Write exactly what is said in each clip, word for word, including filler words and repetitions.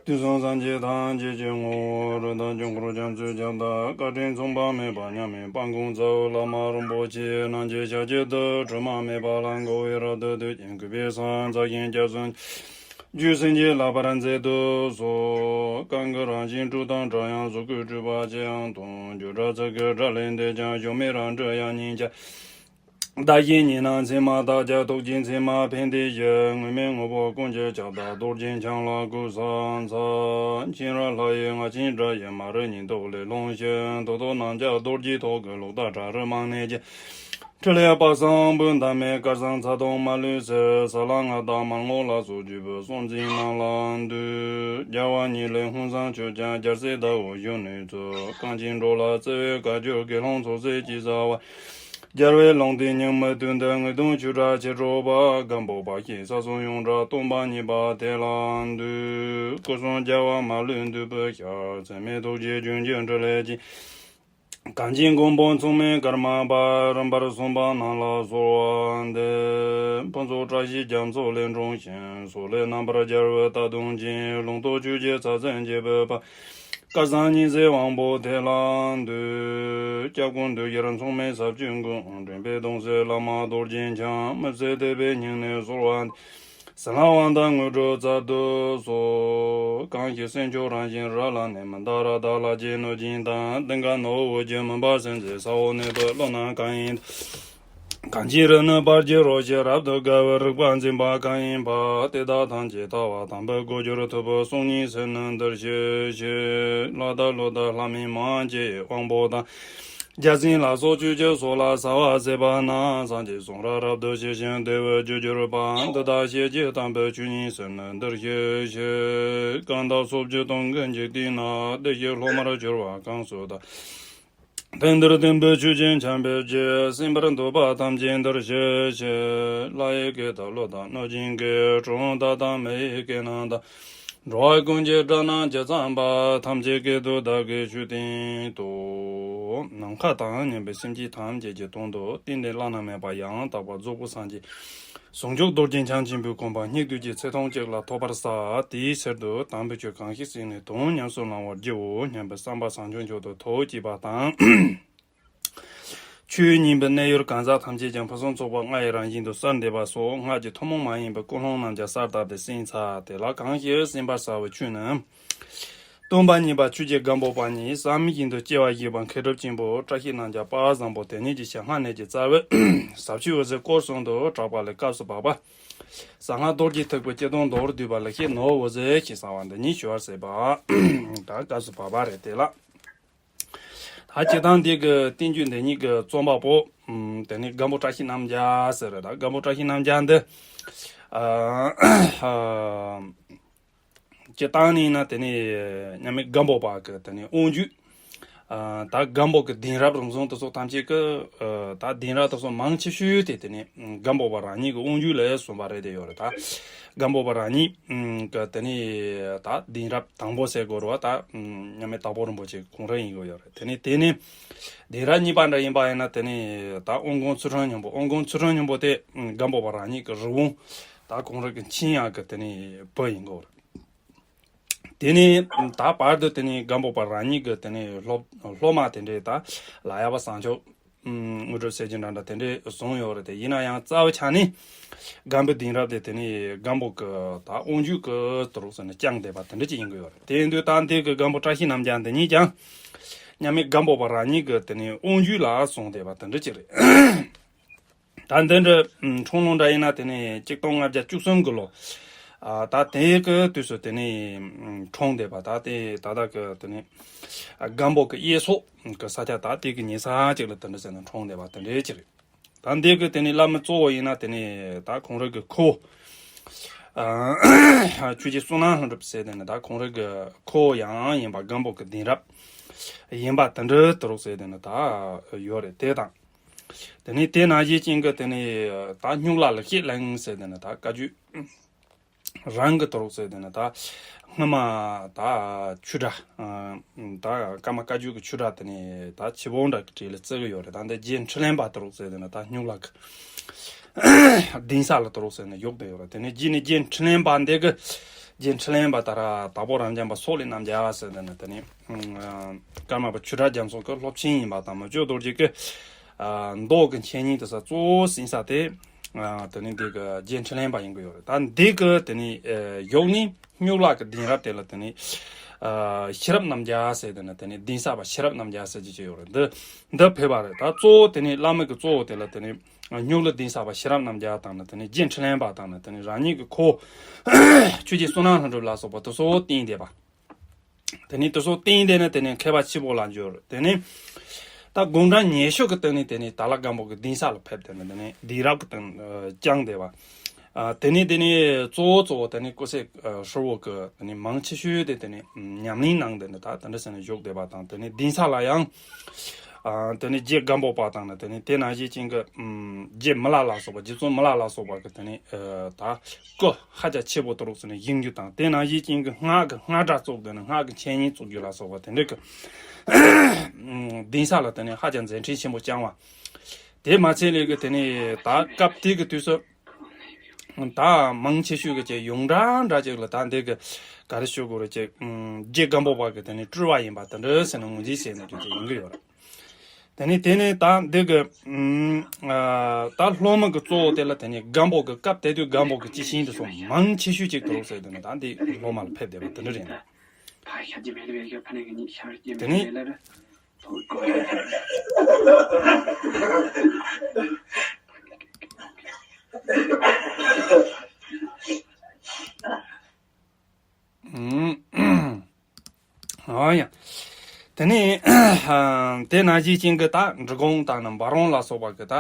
དུས་གསུམ་སངས་རྒྱས་ཐམས་ཅད་ཀྱི་ངོ་བོ་རིན་ཐང་འབྱུང་འཁོར་རྒྱ་མཚོའི་ཁྱབ་བདག་བཀའ་དྲིན་མཚུངས་པ་མེད་པ་མཉམ་མེད་དཔལ་མགོན་རྩ་བའི་བླ་མ་རིན་པོ་ཆེ་རྣམས་ཀྱི་ཞབས་ཀྱི་རྡུལ་དྲི་མ་མེད་པ་ལ་མགོ་བོས་རབ་ཏུ་བཏུད་ཅིང་གུས་པས་སངས་རྒྱས་ཀྱི་སྐྱབས་སུ་མཆི། རྒྱུད་སེམས་ཀྱི་བསླབ་པར་མཛད་དུ་གསོལ། གང་གི་རང་བཞིན་སྤྲོས་དང་བྲལ་ཡང་གཟུགས་སྐུས་སྤྲུལ་པ་ཅི་ཡང་མཐོང་། བརྗོད་བྲལ་ཚིག་གི་སྒྲ་ལས་འདས་ཀྱང་། གཞོམ་མེད་རང་གྲོལ་དབྱངས་སྙན་ཆ། བདག་གཞན་གཉིས་སྣང་མཚན་མ་དག་ཀྱང་། ཐུགས་རྗེའི་མཚན་མ་ཕན་བདེའི་གཞི། དངོས་མེད་དངོས་པོ་ཀུན་གྱི་ཁྱབ་བདག་རྡོ་རྗེ་འཆང་ལ་གུས་ཕྱག་འཚལ། མཁྱེན་རབ་ལྷ་ཡི་རྔ་ཆེན་སྒྲ་ཡིས། མ་རིག་ཉེན་ཐོབ་ལས་སློང་ཞིང་། ཐོག་ཐོག་རྣམས་ཀྱང་རྡོ་རྗེའི་ཐོག་གི་ལུགས་ལྟར་བྲག་རི་རྨང་གནས་ཀྱི། ཕྲིན་ལས་དཔག་བསམ་དཔག་ཏུ་མེད། དཀར་ཟངས་ཚ་གདུང་མ་ལུས་སེལ། ས་ལ་ལྔ་དང་མར་ངོ་ལ་སོགས་བརྒྱུད་པའི་སྲོག་འཛིན་རྣམས་ལ་འདུད། རྒྱལ་བ་ཉིད་ལས་ཧཱུྃ་ཟངས་ཆུ་སྦྱངས། རྒྱལ་སྲས་ཟླ་འོད་གཞོན་ནུའི་ཚུལ། གངས་ཅན་འགྲོ་ལ་བརྩེ་བའི་བཀའ་བརྒྱུད། དགེ་སློང་ཚོགས་བསགས་ཅི་བྱ་བ། རྒྱལ་བའི་ལུང་བསྟན་ཉི་མའི་དུས་འདིར། ངེས་དོན་ཆོས་གྲགས་ཆེར་སྒྲོག་པ། སྒམ་པོ་པ་ཞེས་ས་གསུམ་ཡོངས་གྲགས་སྟོན་པ་ཉིད་པ་དེ་ལ་འདུད། སྐུ་གསུམ་རྒྱལ་བ་མ་ལུས་འདུས་པའི་ཞལ། ཚད་མེད་ཐུགས་རྗེའི་ལྗོན་ཤིང་འཕྲིན་ལས་ཅན། གངས་ཅན་མགོན་པོ་མཚུངས་མེད་ཀརྨ་པ། རིམ་པར་གསུངས་པ་རྣམས་ལ་གསོལ་བ་འདེབས། ཕུན་ཚོགས་བཀྲ་ཤིས་རྒྱ་མཚོ་ལས་འཁྲུངས་ཤིང་། སོག་ལེ་རྣམ་པར་རྒྱལ་བའི་རྟ་གདོང་ཅན། ལུང་རྟོགས་ཆོས་ཀྱི་ཚད་མཚོན་བཅས་པའི་དཔལ། སྐལ་བཟང་ཉི་ཟེར་དབང་པོ་དེ་ལ་འདུད། སྐྱབས་ཀུན་འདུས་ཤར་མཚུངས་མེད་ཟབ་ཆོས་མགོན། འདྲེན་པའི་གདུང་སྲས་བླ་མ་རྡོ་རྗེ་འཆང་། མི་ཟད་དད་པས་སྙིང་ནས་གསོལ་བ་འདེབས། ཟིལ་གནོན་དབང་ཐང་དངོས་གྲུབ་སྩལ་དུ་གསོལ། གང་ཞིག་སེམས་མཆོག་རང་བཞིན་རབ་ལ་གནས། མི་འདའ་ར་དྭགས་ལ་རྗེ་གནོད་སྦྱིན་དང་། གདིང་དཀར་ནོར་བུ་རྒྱུད་མུན་པ་སེལ་མཛད། ས་འོག་ནས་བུ་ཀླུ་རྣམས་གང་ཡིན། གངས་ཅན་རི་ནི་བར་གྱི་རོ་ཁྱི། རབ་ཏུ་དགའ་བའི་རིག་པ་འཛིན་པ་གང་ཡིན་པ། དེ་དག་ཐམས་ཅད་ཐར་བ་དམ་པའི་སྒོ་འགྱུར། ཐུབ་པའི་གསུང་སྙན་ཟེར་ནི་འདིར་ཞུ་ཞིག་ལྷ་དང་ཀླུ་དང་ལྷ་མིན་མང་སྤྱི་ཡི་དབང་པོ་དང་། བརྒྱ་བྱིན་ལ་སོགས་ཆོས་ཀྱི་ཚོགས་ལ་གསོལ་བ་འདེབས་པ་ན། སངས་རྒྱས་གསུང་རབ་རབ་ཏུ་ཞི་ཞིང་བདེ་བའི་རྒྱུར་གྱུར་པ། འདི་དག་ཤེས་བྱའི་དམ་པའི་ཆོས་ཉིད་ཟེར་ནི་འདིར་ཞུ་ཞིག་གང་དག་སོ་བརྒྱད་སྟོང་གི་འཇིག་རྟེན་ན། བདེ་གཤེགས་སློབ་མར་གྱུར་པ་གང་སུ་དག་དེང་འདིར་སྟོན་པའི་ཆོས་ཀྱི་འཆད་པའི་རྒྱུ། གསན་པར་འདོད་པ་ཐམས་ཅད་འདིར་ཞུ་ཞིག་ལྷ་ཡི་སྐད་དང་ཀླུ་དང་གནོད་སྦྱིན་སྐད། གྲུལ་བུམ་དག་དང་མི་ཡི་སྐད་རྣམས་དང་། འགྲོ་བ་ཀུན་གྱི་སྒྲ་རྣམས་ཇི་ཙམ་པ། ཐམས་ཅད་སྐད་དུ་བདག་གིས་ཆོས་བསྟན་ཏོ། ནམ་མཁའ་དང་མཉམ་པའི་སེམས་ཅན་ཐམས་ཅད་ཀྱི་དོན་དུ་གཏན་གཏན་བླ་ན་མེད་པ་ཡང་དག་པར་རྫོགས་པའི་སངས་རྒྱས་ཟུང་འཇུག་རྡོ་རྗེ་འཆང་ཆེན་པོའི་གོ་འཕང་སྙིགས་དུས་ཀྱི་ཚེ་ཐུང་གཅིག་ལ་ཐོབ་པར་བྱ། དེའི་ཕྱིར་དུ་དམ་པའི་ཆོས་གང་ཞིག་གསན་ནས་དོན་ཉམས་སུ་བླང་བར་བགྱིའོ་སྙམ་པའི་བསམ་པ་བྱང་ཆུབ་མཆོག་ཏུ་ཐུགས་བསྐྱེད་པ་དང་། ཆོས་ཉན་པའི་གནས་ཡུལ་གང་ཟག་ཐམས་ཅད་ཀྱང་ཕུན་སུམ་ཚོགས་པ་ལྔ་ཡི་རང་བཞིན་དུ་གསལ་འདེབས་པ་སོགས་སྔར་གྱི་ཐུན་མོང་མ་ཡིན་པའི་ཀུན་སློང་རྣམས་ཀྱང་གསལ་བཏབ་སྟེ་གསན་ཚར། དེ་ལ་གང་ཞིག་གསན་པར་བྱ་བའི་ཆོས་ནི། སྟོན་པ་ཉིད་པ་ཆོས་ཀྱི་སྒམ་པོ་པ་ཉིད་བསམ་ཡས་ཤིང་དུ་སྐྱེ་བ་བཞེས་པ་མཁས་གྲུབ་ཆེན་པོ་བཀྲ་ཤིས་རྣམ་རྒྱལ་དཔལ་བཟང་པོ་དེ་ཉིད་ཀྱི་ཞལ་སྔ་ནས་ཀྱི་རྩ་བའི་ཟབ་ཆོས་འོད་ཟེར་སྐོར་གསུམ་དུ་གྲགས་པ་ལས་སྐབས་སུ་བབ་པ། གསང་སྔགས་རྡོ་རྗེ་ཐེག་པའི་སྤྱི་དོན་མདོར་བསྡུས་པ་ལེགས་བཤད་ནོར་བུ་ཟེར་ཞེས་གསང་བ་འདི་ཉིད་ཞུ་བར་མཛད་པ། ད་སྐབས་སུ་བབ་པ་རེད་དེ་ལ། ད་སྤྱིར་བཏང་འདི་གི་བསྟན་བཅོས་འདི་ཉིད་ཀྱི་རྩོམ་པ་པོ། ཨམ། དེ་ནི་སྒམ་པོ་བཀྲ་ཤིས་རྣམ་རྒྱལ་ཟེར་རེད། ད་སྒམ་པོ་བཀྲ་ཤིས་རྣམ་རྒྱལ་འདི། ཨ། ཨ། སྤྱིར་བཏང་ནི་ཡིན་ན་དེ་ནི་མཉམ་མེད་སྒམ་པོ་པ་གི་དེ་ནི་དབང་བསྒྱུར། ཨ། ད་སྒམ་པོ་གི་གདན་རབས་རིམ་བྱོན་དེ་ཚོ་ཐམས་ཅད་ཀྱི། ཨ། ད་གདན་རབས་དེ་ཚོ་མང་ཆེ་ཤོས་དེ་དེ་ནི་སྒམ་པོ་པ་རང་ཉིད་ཀྱི་དབང་བསྒྱུར་ལས་བྱུང་བ་རེད་དེ་ཡོད་རེད། ད་སྒམ་པོ་པ་རང་ཉིད་ཀྱི་དེ་ནི་ད་གདན་རབས་དང་པོ་ཟེར་དགོས་རེད་བ། ད་མཉམ་མེད་དྭགས་པོ་རིན་པོ་ཆེ་ཁོང་རང་ཡིན་དགོས་ཡོད་རེད། དེ་ནི་དེ་ནི་གདན་རབས་གཉིས་པ་འདྲ་ཡིན་པ་ཡིན་ན་དེ་ནི་ད་དབོན་ཀོང་ཚུལ་ཁྲིམས་སྙིང་པོ། དབོན་ཀོང་ཚུལ་ཁྲིམས་སྙིང་པོ་དེ་སྒམ་པོ་པ་རང་ཉིད་ཀྱི་རི་བོང་། ད་ཁོང་རང་གི་མཆིང་ཡག་གི་དེ་ནི་བུ་ཡིན་དགོས་རེད། དེ་ནས་ད་བར་དུ་དེ་ནས་སྒམ་པོ་པ་རང་ཉིད་ཀྱི་དེ་ནས་སློབ་སློབ་མ་དེ་འདྲས་ད་ལ་ཡ་པ་བཟང་ཕྱོགས། ཨུམ། དངོས་གྲུབ་ཟེར་གྱི་འདྲ་འདྲ་དེ་འདྲས་བཟུང་ཡོད་རེད་དེ། ཡིན་ན་ཡང་རྩ་བའི་ཆ་ནས་སྒམ་པོའི་གདན་རབས་དེ་དེ་ནས་སྒམ་པོ་གི་ད་དབང་བསྒྱུར་གི་དུ་རུག་ཟེར་ནས་བསྐྱངས་བསྡད་པ་དེ་འདྲ་ཅིག་ཡིན་གྱི་ཡོད་རེད། དེ་ཡིན་དུས་ད་འདི་གི་སྒམ་པོ་བཀྲ་ཤིས་རྣམ་རྒྱལ་འདི་ཉིད་ཀྱང་མཉམ་མེད་སྒམ་པོ་པ་རང་ཉིད་ཀྱི་དེ་ནས་དབང་བསྒྱུར་ལ་བཟུང་བསྡད་པ་དེ་འདྲ་ཅིག་རེད། ད་འདི་འདྲ་འཁྲུངས་ལུགས་འདྲ་ཡིན་ན་དེ་ནི་ཆིག་སྟོང་ལྔ་བརྒྱ་བཅུ་གསུམ་གི་ལོ། ཨ། ད་དེ་གི་དུས་སུ་དེ་ནི་འཁྲུངས་བསྡད་པ། ད་དེ་ད་ལྟ་གི་དེ་ནི་སྒམ་པོ་གི་གཡས་ཕྱོགས་གི་ས་ཆ་ད་དེ་གི་ཉེ་ས་ཅིག་ལ་དེ་འདྲ་ཟེར་ནས་འཁྲུངས་བསྡད་པ་དེ་འདྲའི་ཅིག་རེད། ད་འདི་གི་དེ་ནི་བླ་མ་གཙོ་བོ་ཡིན་ན་དེ་ནི་ད་ཁོང་རང་གི་ཁུ་བོ། ཨ། ཆོས་རྗེ་བསོད་ནམས་ལྷུན་གྲུབ་ཟེར་དེ་ནི་ད་ཁོང་རང་གི་ཁུ་བོ་ཡང་ཡིན་པ། སྒམ་པོ་གི་གདན་རབས་ཡིན་པ་དེ་འདྲ་དུ་རུག་ཟེར་དེ་ནི་ད་ཡོད་རེད། དེ་དང་། དེ་ནས་དེ་ནང་བཞིན་ཅན་གྱི་དེ་ནས་ད་སྨྱུག་ལ་ལེགས་བཤད་གླིང་ཟེར་དེ་ནས་ད་བཀའ་བརྒྱུད་རང་གི་དུ་རུག་ཟེར་དེ་ནས་ད་སྔོན་མ་ད་ཆོས་སྒྲ། ཨ། ད་ཀརྨ་བཀའ་བརྒྱུད་ཀྱི་ཆོས་སྒྲ་དེ་ནས་ད་བྱིའུ་ཕོ་བྲང་གི་གྲས་ལ་བརྩི་གི་ཡོད་རེད། ད་འདི་རྗེ་འཕྲིན་ལས་པ་དུ་རུག་ཟེར་དེ་ནས་ད་སྨྱུག་ལ་གི་གདན་ས་ལ་དུ་རུག་ཟེར་ནས་ཡོད་པ་ཡོད་རེད། དེ་ནས་རྗེས་ནས་རྗེ་འཕྲིན་ལས་པ་འདི་གི་ རྗེ་འཕྲིན་ལས་པ་ད་ར་དྭགས་པོ་རབ་འབྱམས་པ་སོག་ལེ་རྣམ་རྒྱལ་ཟེར་དེ་ནི་དེ་ནི་ཀརྨ་པ་ཆོས་གྲགས་རྒྱ་མཚོ་གི་སློབ་ཆེན་ཡིན་པ་དང་མི་བསྐྱོད་རྡོ་རྗེ་གི་མདོ་གི་འཆད་ཉན་དེ་ཚོ་གཙོ་བོ་ཟིན་ས་དེ་དེ་ནི་འདི་གི་རྗེ་འཕྲིན་ལས་པ་ཡིན་གི་ཡོད་རེད། ད་འདི་གི་དེ་ནི་ཡོག་ནི་སྨྱུག་ལག་གི་གདན་རབས་དེ་ལ་དེ་ནི་ཤེས་རབ་རྣམ་རྒྱལ་ཟེར་དེ་ནི་དེ་ནི་གདན་ས་པ་ཤེས་རབ་རྣམ་རྒྱལ་ཟེར་གྱི་ཅིག་ཡོད་རེད། འདི་འདི་ཕེབས་པ་རེད། ད་གཙོ་བོ་དེ་ནི་བླ་མ་གི་གཙོ་བོ་དེ་ལ་དེ་ནི་སྨྱུག་ལག་གདན་ས་པ་ཤེས་རབ་རྣམ་རྒྱལ་དང་ནི་དེ་ནི་རྗེ་འཕྲིན་ལས་པ་དང་ནི་དེ་ནི་རང་ཉིད་ཀྱི་ཁོ་ཆོས་རྗེ་བསོད་ནམས་ལྷུན་གྲུབ་ལ་སོགས་པ་དེ་ཚོ་བསྟེན་བསྡད་པ། དེ་ནི་དེ་ཚོ་བསྟེན་བསྡད་ནས་དེ་ནི་མཁས་པ་ཆེན་པོ་ལ་གྱུར། དེ་ནི་ད་དགུང་གྲངས་ཉི་ཤུ་གི་སྟེང་ནས་དེ་ནི་དྭགས་ལྷ་སྒམ་པོ་གི་གདན་ས་ལ་ཕེབས། དེ་ནི་དེ་ནི་གདན་རབས་ཀྱི་སྟེང་བསྐྱངས་བསྡད་པ། དེ་ནི་དེ་ནི་གཙོ་བོ་གཙོ་བོ་དེ་ནི་སྐུ་སྲས་ཧྲིལ་བོ་གི་དེ་ནི་མང་ཆེ་ཤོས་དེ་དེ་ནི་ཉམས་ལེན་གནང་། དེ་ནི་ད་དེ་འདྲ་ཟེར་ནས་བཞུགས་བསྡད་པ་དང་། དེ་ནི་གདན་ས་ལ་ཡང་དེ་ནི་རྗེ་སྒམ་པོ་པ་དང་ནི་དེ་ནི་དེ་ནང་བཞིན་ཅན་གྱི་རྗེ་མི་ལ་ལ་སོགས་པ་རྗེ་བཙུན་མི་ལ་ལ་སོགས་པ་གི་དེ་ནི་ད་སྐུ་ཧ་ཅང་ཆེ་པོ་དུ་རུག་ཟེར་ནས་བཞེངས་རྒྱུ་དང་། དེ་ནང་བཞིན་ཅན་གྱི་སྔགས་ཀྱི་སྔགས་གྲྭ་བཙུགས། དེ་ནི་སྔགས་ཀྱི་འཆད་ཉན་བཙུགས་རྒྱུ་ལ་སོགས་པ་དེ་འདྲ་གི་གདན་ས་ལ་དེ་ནི་ཧ་ཅང་མཛད་འཕྲིན་ཆེན་པོ་བསྐྱངས་པ། དེ་མ་ཚད་ལས་ཀྱི་དེ་ནི་ད་སྐབས་དེ་གི་དུས་སུ་ད་མང་ཆེ་ཤོས་ཀྱི་ཅིག་ཡོངས་གྲགས་འདྲ་ཅིག་ལ་ད་འདི་གི་ག་རེ་ཞུ་དགོས་རེད། ཅིག་རྗེ་སྒམ་པོ་པ་གི་དེ་ནི་སྤྲུལ་བ་ཡིན་པ་དེ་འདྲ་ཟེར་ནས་ངོས་འཛིན་བྱས་ནས་ཀྱི་ཅིག་ཡིན་གི་ཡོད་རེད། དེ་ནས་དེ་ནས་ད་འདི་གི་ཨ་ད་སློབ་མ་གི་གཙོ་བོ་དེ་ལ་དེ་ནས་སྒམ་པོ་གི་སྐབས་དེ་དུས་སྒམ་པོ་གི་སྤྱི་ཆིངས་དེ་ཚོ་མང་ཆེ་ཤོས་ཅིག་དུ་རུག་ཟེར། དེ་ནས་ད་འདི་སློབ་མ་ལ་ཕེབས་བསྡད་པ་དེ་འདྲ་རེད་འདུག་དེ་ནས་ཨུམ། ཨོ་ཡ། དེ་ནས་དེ་ནང་བཞིན་ཅན་གྱི་ད་འབྲི་གུང་དང་ནི་འབའ་རོམ་ལ་སོགས་པ་གི་ད་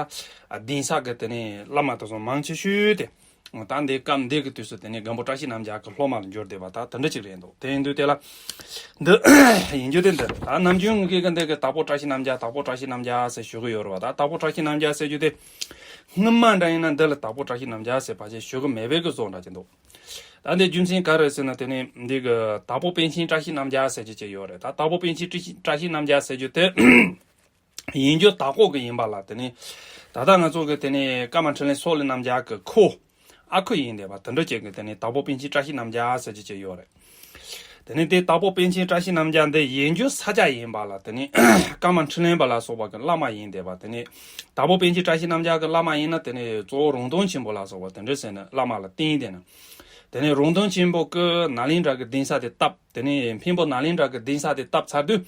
གདན་ས་གི་དེ་ནས་བླ་མ་དེ་ཚོ་མང་ཆེ་ཤོས་དེ་ད་འདི་སྐབས་འདི་གི་དུས་སུ་དེ་ནས་སྒམ་པོ་བཀྲ་ཤིས་རྣམ་རྒྱལ་གི་སློབ་མ་ལ་འགྱུར་བསྡད་པ་ད་དེ་འདྲ་ཅིག་རེད་འདུག་དེ་ཡིན་དུས་དེ་ལ་འདི་ཡིན་རྒྱུ་དེ་འདི་ད་ནམ་རྒྱུན་ངེད་ཀྱི་འདི་གི་དྭགས་པོ་བཀྲ་ཤིས་རྣམ་རྒྱལ་དྭགས་པོ་བཀྲ་ཤིས་རྣམ་རྒྱལ་ཟེར་ཞུ་གི་ཡོད་རེད་བ། ད་དྭགས་པོ་བཀྲ་ཤིས་རྣམ་རྒྱལ་ཟེར་རྒྱུ་དེ་སྔོན་མ་འདྲ་ཡིན་ན་འདི་ལ་དྭགས་པོ་བཀྲ་ཤིས་རྣམ་རྒྱལ་ཟེར་ཕལ་ཆེར་ཞུ་གི་མེད་པའི་གི་བཟོ་འདྲ་ཅིག་འདུག་ད་འདི་རྒྱུ་མཚན་ག་རེ་ཟེར་ན་དེ་ནི་འདི་གི་དྭགས་པོ་པཎ་ཆེན་བཀྲ་ཤིས་རྣམ་རྒྱལ་ཟེར་གྱི་ཅིག་ཡོད་རེད། ད་དྭགས་པོ་པཎ་ཆེན་བཀྲ་ཤིས་བཀྲ་ཤིས་རྣམ་རྒྱལ་ཟེར་རྒྱུ་དེ་ཡིན་རྒྱུ་དྭགས་པོ་གི་ཡིན་པ་ལ། དེ་ནི་ད་ལྟ་ང་ཚོ་གི་དེ་ནི་ཀརྨ་འཕྲིན་ལས་སོག་ལེ་རྣམ་རྒྱལ་གི་ཁོ་ཨ་ཁུ་ཡིན་བསྡད་པ་དེ་འདྲ་ཅིག་གི་དེ་ནི་དྭགས་པོ་པཎ་ཆེན་བཀྲ་ཤིས་རྣམ་རྒྱལ་ཟེར་གྱི་ཅིག་ཡོད་རེད། དེ་ནས་དེ་དྭགས་པོ་པཎ་ཆེན་བཀྲ་ཤིས་རྣམ་རྒྱལ་འདི་ཡིན་རྒྱུ་ས་སྐྱ་ཡིན་པ་ལ། དེ་ནས་ཀརྨ་འཕྲིན་ལས་པ་ལ་སོགས་པ་གི་བླ་མ་ཡིན་བསྡད་པ། དེ་ནས་དྭགས་པོ་པཎ་ཆེན་བཀྲ་ཤིས་རྣམ་རྒྱལ་གི་བླ་མ་ཡིན་ན་དེ་ནས་གཙོ་བོ་རོང་སྟོན་ཆེན་པོ་ལ་སོགས་པ་དེ་འདྲ་ཟེར་ནས་བླ་མ་ལ་བསྟེན་བསྡད་ན། དེ་ནས་རོང་སྟོན་ཆེན་པོ་གི་ནཱ་ལེནྡྲ་གི་གདན་ས་དེ་བཏབ། དེ་ནས་འཕན་པོ་ནཱ་ལེནྡྲ་གི་གདན་ས་དེ་བཏབ་ཚར་དུས་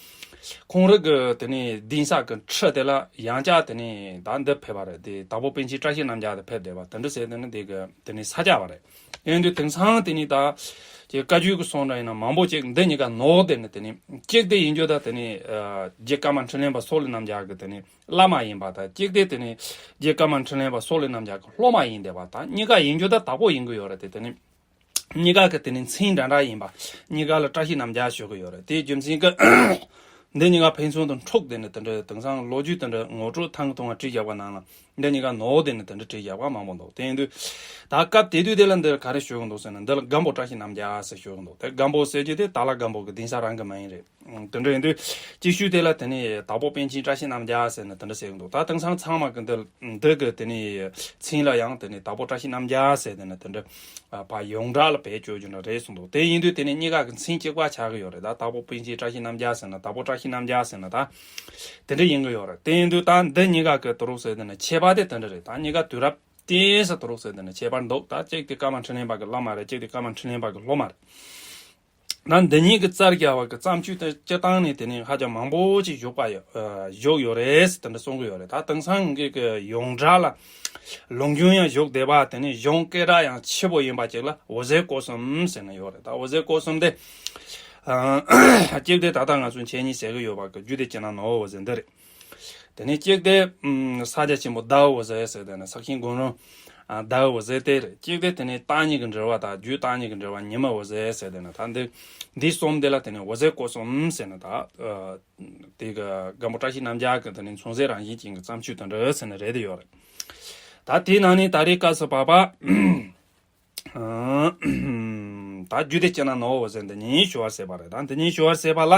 ཁོང་རང་གི་དེ་ནས་གདན་ས་གི་ཁྲི་དེ་ལ་ཡང་བསྐྱར་དེ་ནས་ད་འདི་ཕེབས་པ་རེད། དེ་དྭགས་པོ་པཎ་ཆེན་བཀྲ་ཤིས་རྣམ་རྒྱལ་དེ་ཕེབས་བསྡད་པ་དེ་འདྲ་ཟེར། དེ་ནས་དེ་གི་དེ་ནས་ས་སྐྱ་བ་རེད། དེ་ཡིན་དུས་དེང་སང་དེ་ནི་ད་ཅིག་བཀའ་བརྒྱུད་ཀྱི་སོང་འདྲ་ཡིན་ན་མང་པོ་ཅིག་འདི་གཉིས་ཀ་ནོར་བསྡད་ནས། དེ་ནི་གཅིག་དེ་ཡིན་རྒྱུ་ད་དེ་ནི་ཨ་རྗེ་ཀརྨ་འཕྲིན་ལས་པ་སོག་ལེ་རྣམ་རྒྱལ་གྱི་དེ་ནི་བླ་མ་ཡིན་པ་དང་། གཅིག་དེ་དེ་ནི་རྗེ་ཀརྨ་འཕྲིན་ལས་པ་སོག་ལེ་རྣམ་རྒྱལ་གྱི་སློབ་མ་ཡིན་བསྡད་པ་དང་། གཉིས་ཀ་ཡིན་རྒྱུ་ད་དྭགས་པོ་ཡིན་གྱི་ཡོད་རེད་དེ། དེ་ནི་གཉིས་ཀ་གི་དེ་ནི་མཚན་འདྲ་འདྲ་ཡིན་པ། གཉིས་ཀ་ལ་བཀྲ་ཤིས་རྣམ་རྒྱལ་ཞུ་གི་ཡོད་རེད། དེའི་རྒྱུ་མཚན་གྱིས་འདི་གཉིས་ཀ་ཕན་ཚུན་དུ་འཁྲུག་བསྡད་ནས། དེ་འདྲ་དེང་སང་ལོ་རྒྱུས་དེ་འདྲ་ངོ་སྤྲོད་ཐང་གི་ཐུང་བ་བྲིས་བཞག་པ་ནང་ལ། འདི་གཉིས་ཀ་ནོར་བསྡད་ནས་དེ་འདྲ་བྲིས་བཞག་པ་མང་པོ་འདུག་དེ་ཡིན་དུས་ད་སྐབས་དེ་དུས་དེ་ལ་འདིར་ག་རེ་ཞུ་གི་འདུག་ཟེར་ན། འདི་ལ་སྒམ་པོ་བཀྲ་ཤིས་རྣམ་རྒྱལ་ཟེར་ཞུ་གི་འདུག་དེ་སྒམ་པོ་ཟེར་རྒྱུ་དེ་དྭགས་ལྷ་སྒམ་པོ་གི་གདན་ས་རང་གི་མིང་རེད། དེ་འདྲ་ཡིན་དུས་གཅིག་ཤུལ་དེ་ལ་དེ་ནི་དྭགས་པོ་པཎ་ཆེན་བཀྲ་ཤིས་རྣམ་རྒྱལ་ཟེར་ནས་དེ་འདྲ་ཟེར་གི་འདུག་ད་དེང་སང་ཚང་མ་གི་འདི་འདི་གི་དེ་ནི་མཚན་ལ་ཡང་དེ་ནི་དྭགས་པོ་བཀྲ་ཤིས་རྣམ་རྒྱལ་ཟེར། དེ་ནི་དེ་འདྲ་ཨ་ཕར་ཡོངས་གྲགས་ལ་བེད་སྤྱོད་རྒྱུ་འདྲ་རེད་གསུངས་འདུག་དེ་ཡིན་དུས་དེ་ནི་གཉིས་ཀ་གི་མཚན་གཅིག་པ་ཆགས་ཀྱི་ཡོད་རེད། ད་དྭགས་པོ་པཎ་ཆེན་བཀྲ་ཤིས་རྣམ་རྒྱལ་ཟེར་ན། དྭགས་པོ་བཀྲ་ཤིས་རྣམ་རྒྱལ་ཟེར་ན་ད་དེ་འདྲ་ཡིན་གྱི་ཡོད་རེད། དེ་ཡིན་དུས་ད་འདི་གཉིས་ཀ་གི་དུ་རུག་ཟེར་དེ་ནི་ཁྱད་པར་དེ་དེ་འདྲ་རེད། ད་གཉིས་ཀ་དུས་རབས་ཏོག་ཙམ་དུ་རུག་ཟེར་དེ་ནི་ཁྱད་པར་འདུག་ད་གཅིག་དེ་ཀརྨ་འཕྲིན་ལས་པ་གི་བླ་མ་རེད། གཅིག་དེ་ཀརྨ་འཕྲིན་ལས་པ་གི་སློབ་མ་རེད། ད་འདི་གཉིས་ཀྱི་རྩར་རྒྱག་པ་གི་བརྩམས་ཆོས་དེ་སྤྱིར་བཏང་ནས་དེ་ནི་ཧ་ཅང་མང་པོ་ཅིག་བཞུགས་པ་ཡོད། ཨ་བཞུགས་ཡོད་རེད་ཟེར་དེ་འདྲ་གསུང་གི་ཡོད་རེད། ད་དེང་སང་གི་གི་ཡོངས་གྲགས་ལ་ལུང་རྒྱུན་ཡང་བཞུགས་བསྡད་པ། དེ་ནི་གཞུང་སྐད་གྲགས་ཡང་ཆེ་པོ་ཡིན་པ་ཅིག་ལ་འོད་ཟེར་སྐོར་གསུམ་ཟེར་ནས་ཡོད་རེད། ད་འོད་ཟེར་སྐོར་གསུམ་དེ་ཨ་གཅིག་དེ་ད་ལྟ་ང་ཚོ་འཆད་ཉན་ཟེར་གི་ཡོད་པ་གི་རྒྱུད་སྡེ་སྤྱི་ནང་ནོར་བུ་འོད་ཟེར་འདི་རེད། དེ་ནས་གཅིག་དེ་ཨམ་ས་སྐྱ་ཆེན་པོ་ཟླ་འོད་ཟེར་ཟེར། དེ་ནས་ས་ཁྱིམ་དགུང་རོང་ཨ་ཟླ་འོད་ཟེར་དེ་རེད། གཅིག་དེ་དེ་ནས་བརྟག་གཉིས་ཀྱི་འགྲེལ་པ་དང་རྒྱུད་བརྟག་གཉིས་ཀྱི་འགྲེལ་པ་ཉི་མ་འོད་ཟེར་ཟེར། དེ་ནས་ད་འདི་འདི་གསུམ་དེ་ལ་དེ་ནས་འོད་ཟེར་སྐོར་གསུམ་ཟེར་ནས། ད་ཨ་དེ་གི་སྒམ་པོ་བཀྲ་ཤིས་རྣམ་རྒྱལ་གྱི་དེ་ནས་མཚོན་བྱེད་རང་བཞིན་ཅན་གྱི་བརྩམས་ཆོས་དེ་འདྲ་ཟེར་ནས་རེད་དེ་ཡོད་རེད། ད་དེའི་ནང་ནས་ད་རེས་སྐབས་སུ་བབ་པ། ད་རྒྱུད་སྡེ་སྤྱི་ནང་ནོར་བུ་འོད་ཟེར་འདི་ཉིད་ཞུ་བར་ཟད་པ་རེད། ད་འདི་ཉིད་ཞུ་བར་ཟད་པ་ལ།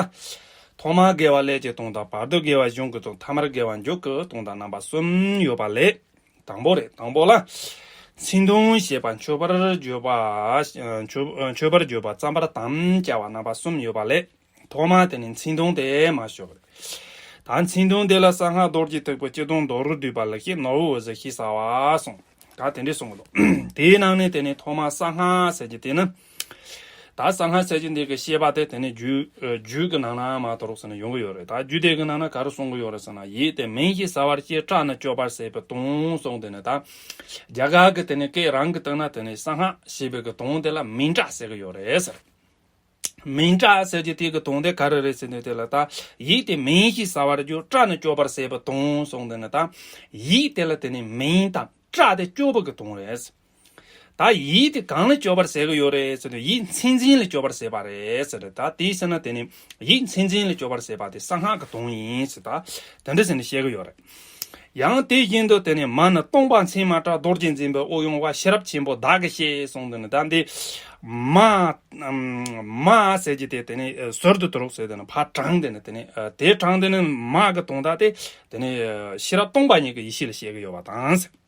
ཐོག་མར་དགེ་བ་ཀླད་ཀྱི་སྟོང་དང་། བར་དུ་དགེ་བ་གཞུང་གི་སྟོང་། ཐ་མར་དགེ་བ་མཇུག་གི་སྟོང་དང་རྣམ་པ་གསུམ་ཡོད་པ་ལས། དང་པོ་རེད། དང་པོ་ལ། མཚན་དུང་ཞེས་པ་མཆོད་པར་བརྗོད་པ། མཆོད་མཆོད་པར་བརྗོད་པ་བརྩམ་པར་དམ་བཅའ་བ་རྣམ་པ་གསུམ་ཡོད་པ་ལས། ཐོག་མ་དེ་ནི་མཚན་དུང་དེ་མ་ཞོག་རེད། ད་མཚན་དུང་དེ་ལ་གསང་སྔགས་རྡོ་རྗེ་ཐེག་པའི་སྤྱི་དོན་མདོ་རུ་བསྡུས་པ་ལེགས་བཤད་ནོར་བུ་འོད་ཟེར་ཞེས་བྱ་བ་གསུངས། ད་དེ་འདྲས་གསུངས་འདུག་དེའི་ནང་ནས་དེ་ནི་ཐོག་མ་གསང་སྔགས་ཟེར་གྱི་དེ་ནི། ད་གསང་སྔགས་ཟེར་གྱི་འདི་གི་བཤད་པ་དེ་དེ་ནི་རྒྱུད་རྒྱུད་ཀྱི་ནང་ན་མ་གཏོགས་ཟེར་ན་ཡོང་གི་ཡོད་རེད། ད་རྒྱུད་སྡེ་གི་ནང་ན་ག་རེ་གསུང་གི་ཡོད་རེད་ཟེར་ན། ཡིད་དེ་མིང་ཞིག་གསལ་བར་བྱེད། སྐྲག་ནས་སྐྱོབ་པར་བྱེད་པའི་དོན་གསུངས། དེ་ནི་ད་རྒྱ་གར་གྱི་དེ་ནི་སྐད་རང་གི་སྟེང་ན་དེ་ནི་གསང་སྔགས་ཞེས་པའི་གི་དོན་དེ་ལ་མིང་སྐྲག་ཟེར་གི་ཡོད་རེད་ཟེར། མིང་སྐྲག་ཟེར་གྱི་དེ་གི་དོན་དེ་ག་རེ་རེད་ཟེར་ན། དེ་ལ་ད་ཡིད་དེ་མིང་ཞིག་གསལ་བར་བྱེད། སྐྲག་ནས་སྐྱོབ་པར་བྱེད་པའི་དོན་གསུངས། དེ་ནི་ད་ཡིད་དེ་ལ་དེ་ནི་མིང་དང་སྐྲག་སྟེ་སྐྱོབ་པ་གི་དོན་རེད། ད་ཡིད་དེ་གང་ལ་སྐྱོབ་པར་བྱེད་ཀྱི་ཡོད་རེད་ཟེར་དུས། ཡིད་མཚན་འཛིན་ལ་སྐྱོབ་པར་བྱེད་པ་རེད་ཟེར། ད་དེའི་ཕྱིར་ན་དེ་ནི་ཡིད་མཚན་འཛིན་ལ་སྐྱོབ་པར་བྱེད་པ་དེ་གསང་སྔགས་ཀྱི་དོན་ཡིན་ཟེར། ད་དེ་འདྲ་ཟེར་ནས་བཤད་ཀྱི་ཡོད་རེད། ཡང་དེ་བཞིན་དུ་དེ་ནི་མ་ནི་སྟོང་པ་མཚན་མ་སྐྲག། རྡོ་རྗེ་འཛིན་པའི་དབུགས་དབྱུང་བ། ཤེས་རབ་ཆེན་པོ་བདག་གིས་ཤེས་གསུངས། དེ་ནི་ད་འདི་མ་མ་ཟེར་གྱི་དེ་དེ་ནི་ཟུར་དུ་དུ་རུག་ཟེར། དེ་ནི་ཕར་དྲངས། དེ་ནི་དེ་ནི་དེ་དྲངས། དེ་ནི་མ་གི་དོན་དག་དེ་དེ་ནི་ཤེས་རབ་སྟོང་པ་ཉིད་ཀྱི་ཡེ་ཤེས་ལ་བཤད་ཀྱི་ཡོད་པ་དང་།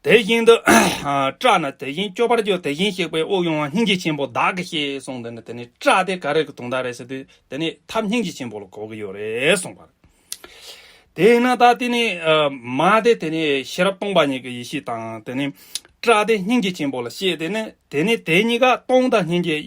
དེ་བཞིན་དུ་སྐྲག་ན་དེ་བཞིན་སྐྱོབ་པར་འགྱུར། དེ་བཞིན་གཤེགས་པའི་དབུགས་དབྱུང་བ། སྙིང་རྗེ་ཆེན་པོ་བདག་གིས་ཤེས་གསུངས། དེ་ནི་དེ་ནི་སྐྲག་དེ་ག་རེ་གི་དོན་དག་རེད་ཟེར་དུས། དེ་ནི་ཐབས་སྙིང་རྗེ་ཆེན་པོ་ལ་གོ་གི་ཡོད་རེད་གསུངས་པ་རེད། དེས་ན་ད་དེ་ནི་མ་དེ་དེ་ནི་ཤེས་རབ་སྟོང་པ་ཉིད་ཀྱི་ཡེ་ཤེས་དང་། དེ་ནི་སྐྲག་དེ་སྙིང་རྗེ་ཆེན་པོ་ལ་བཤད། དེ་ནི་དེ་ནི་དེ་གཉིས་ཀ་སྟོང་དང་སྙིང་རྗེ།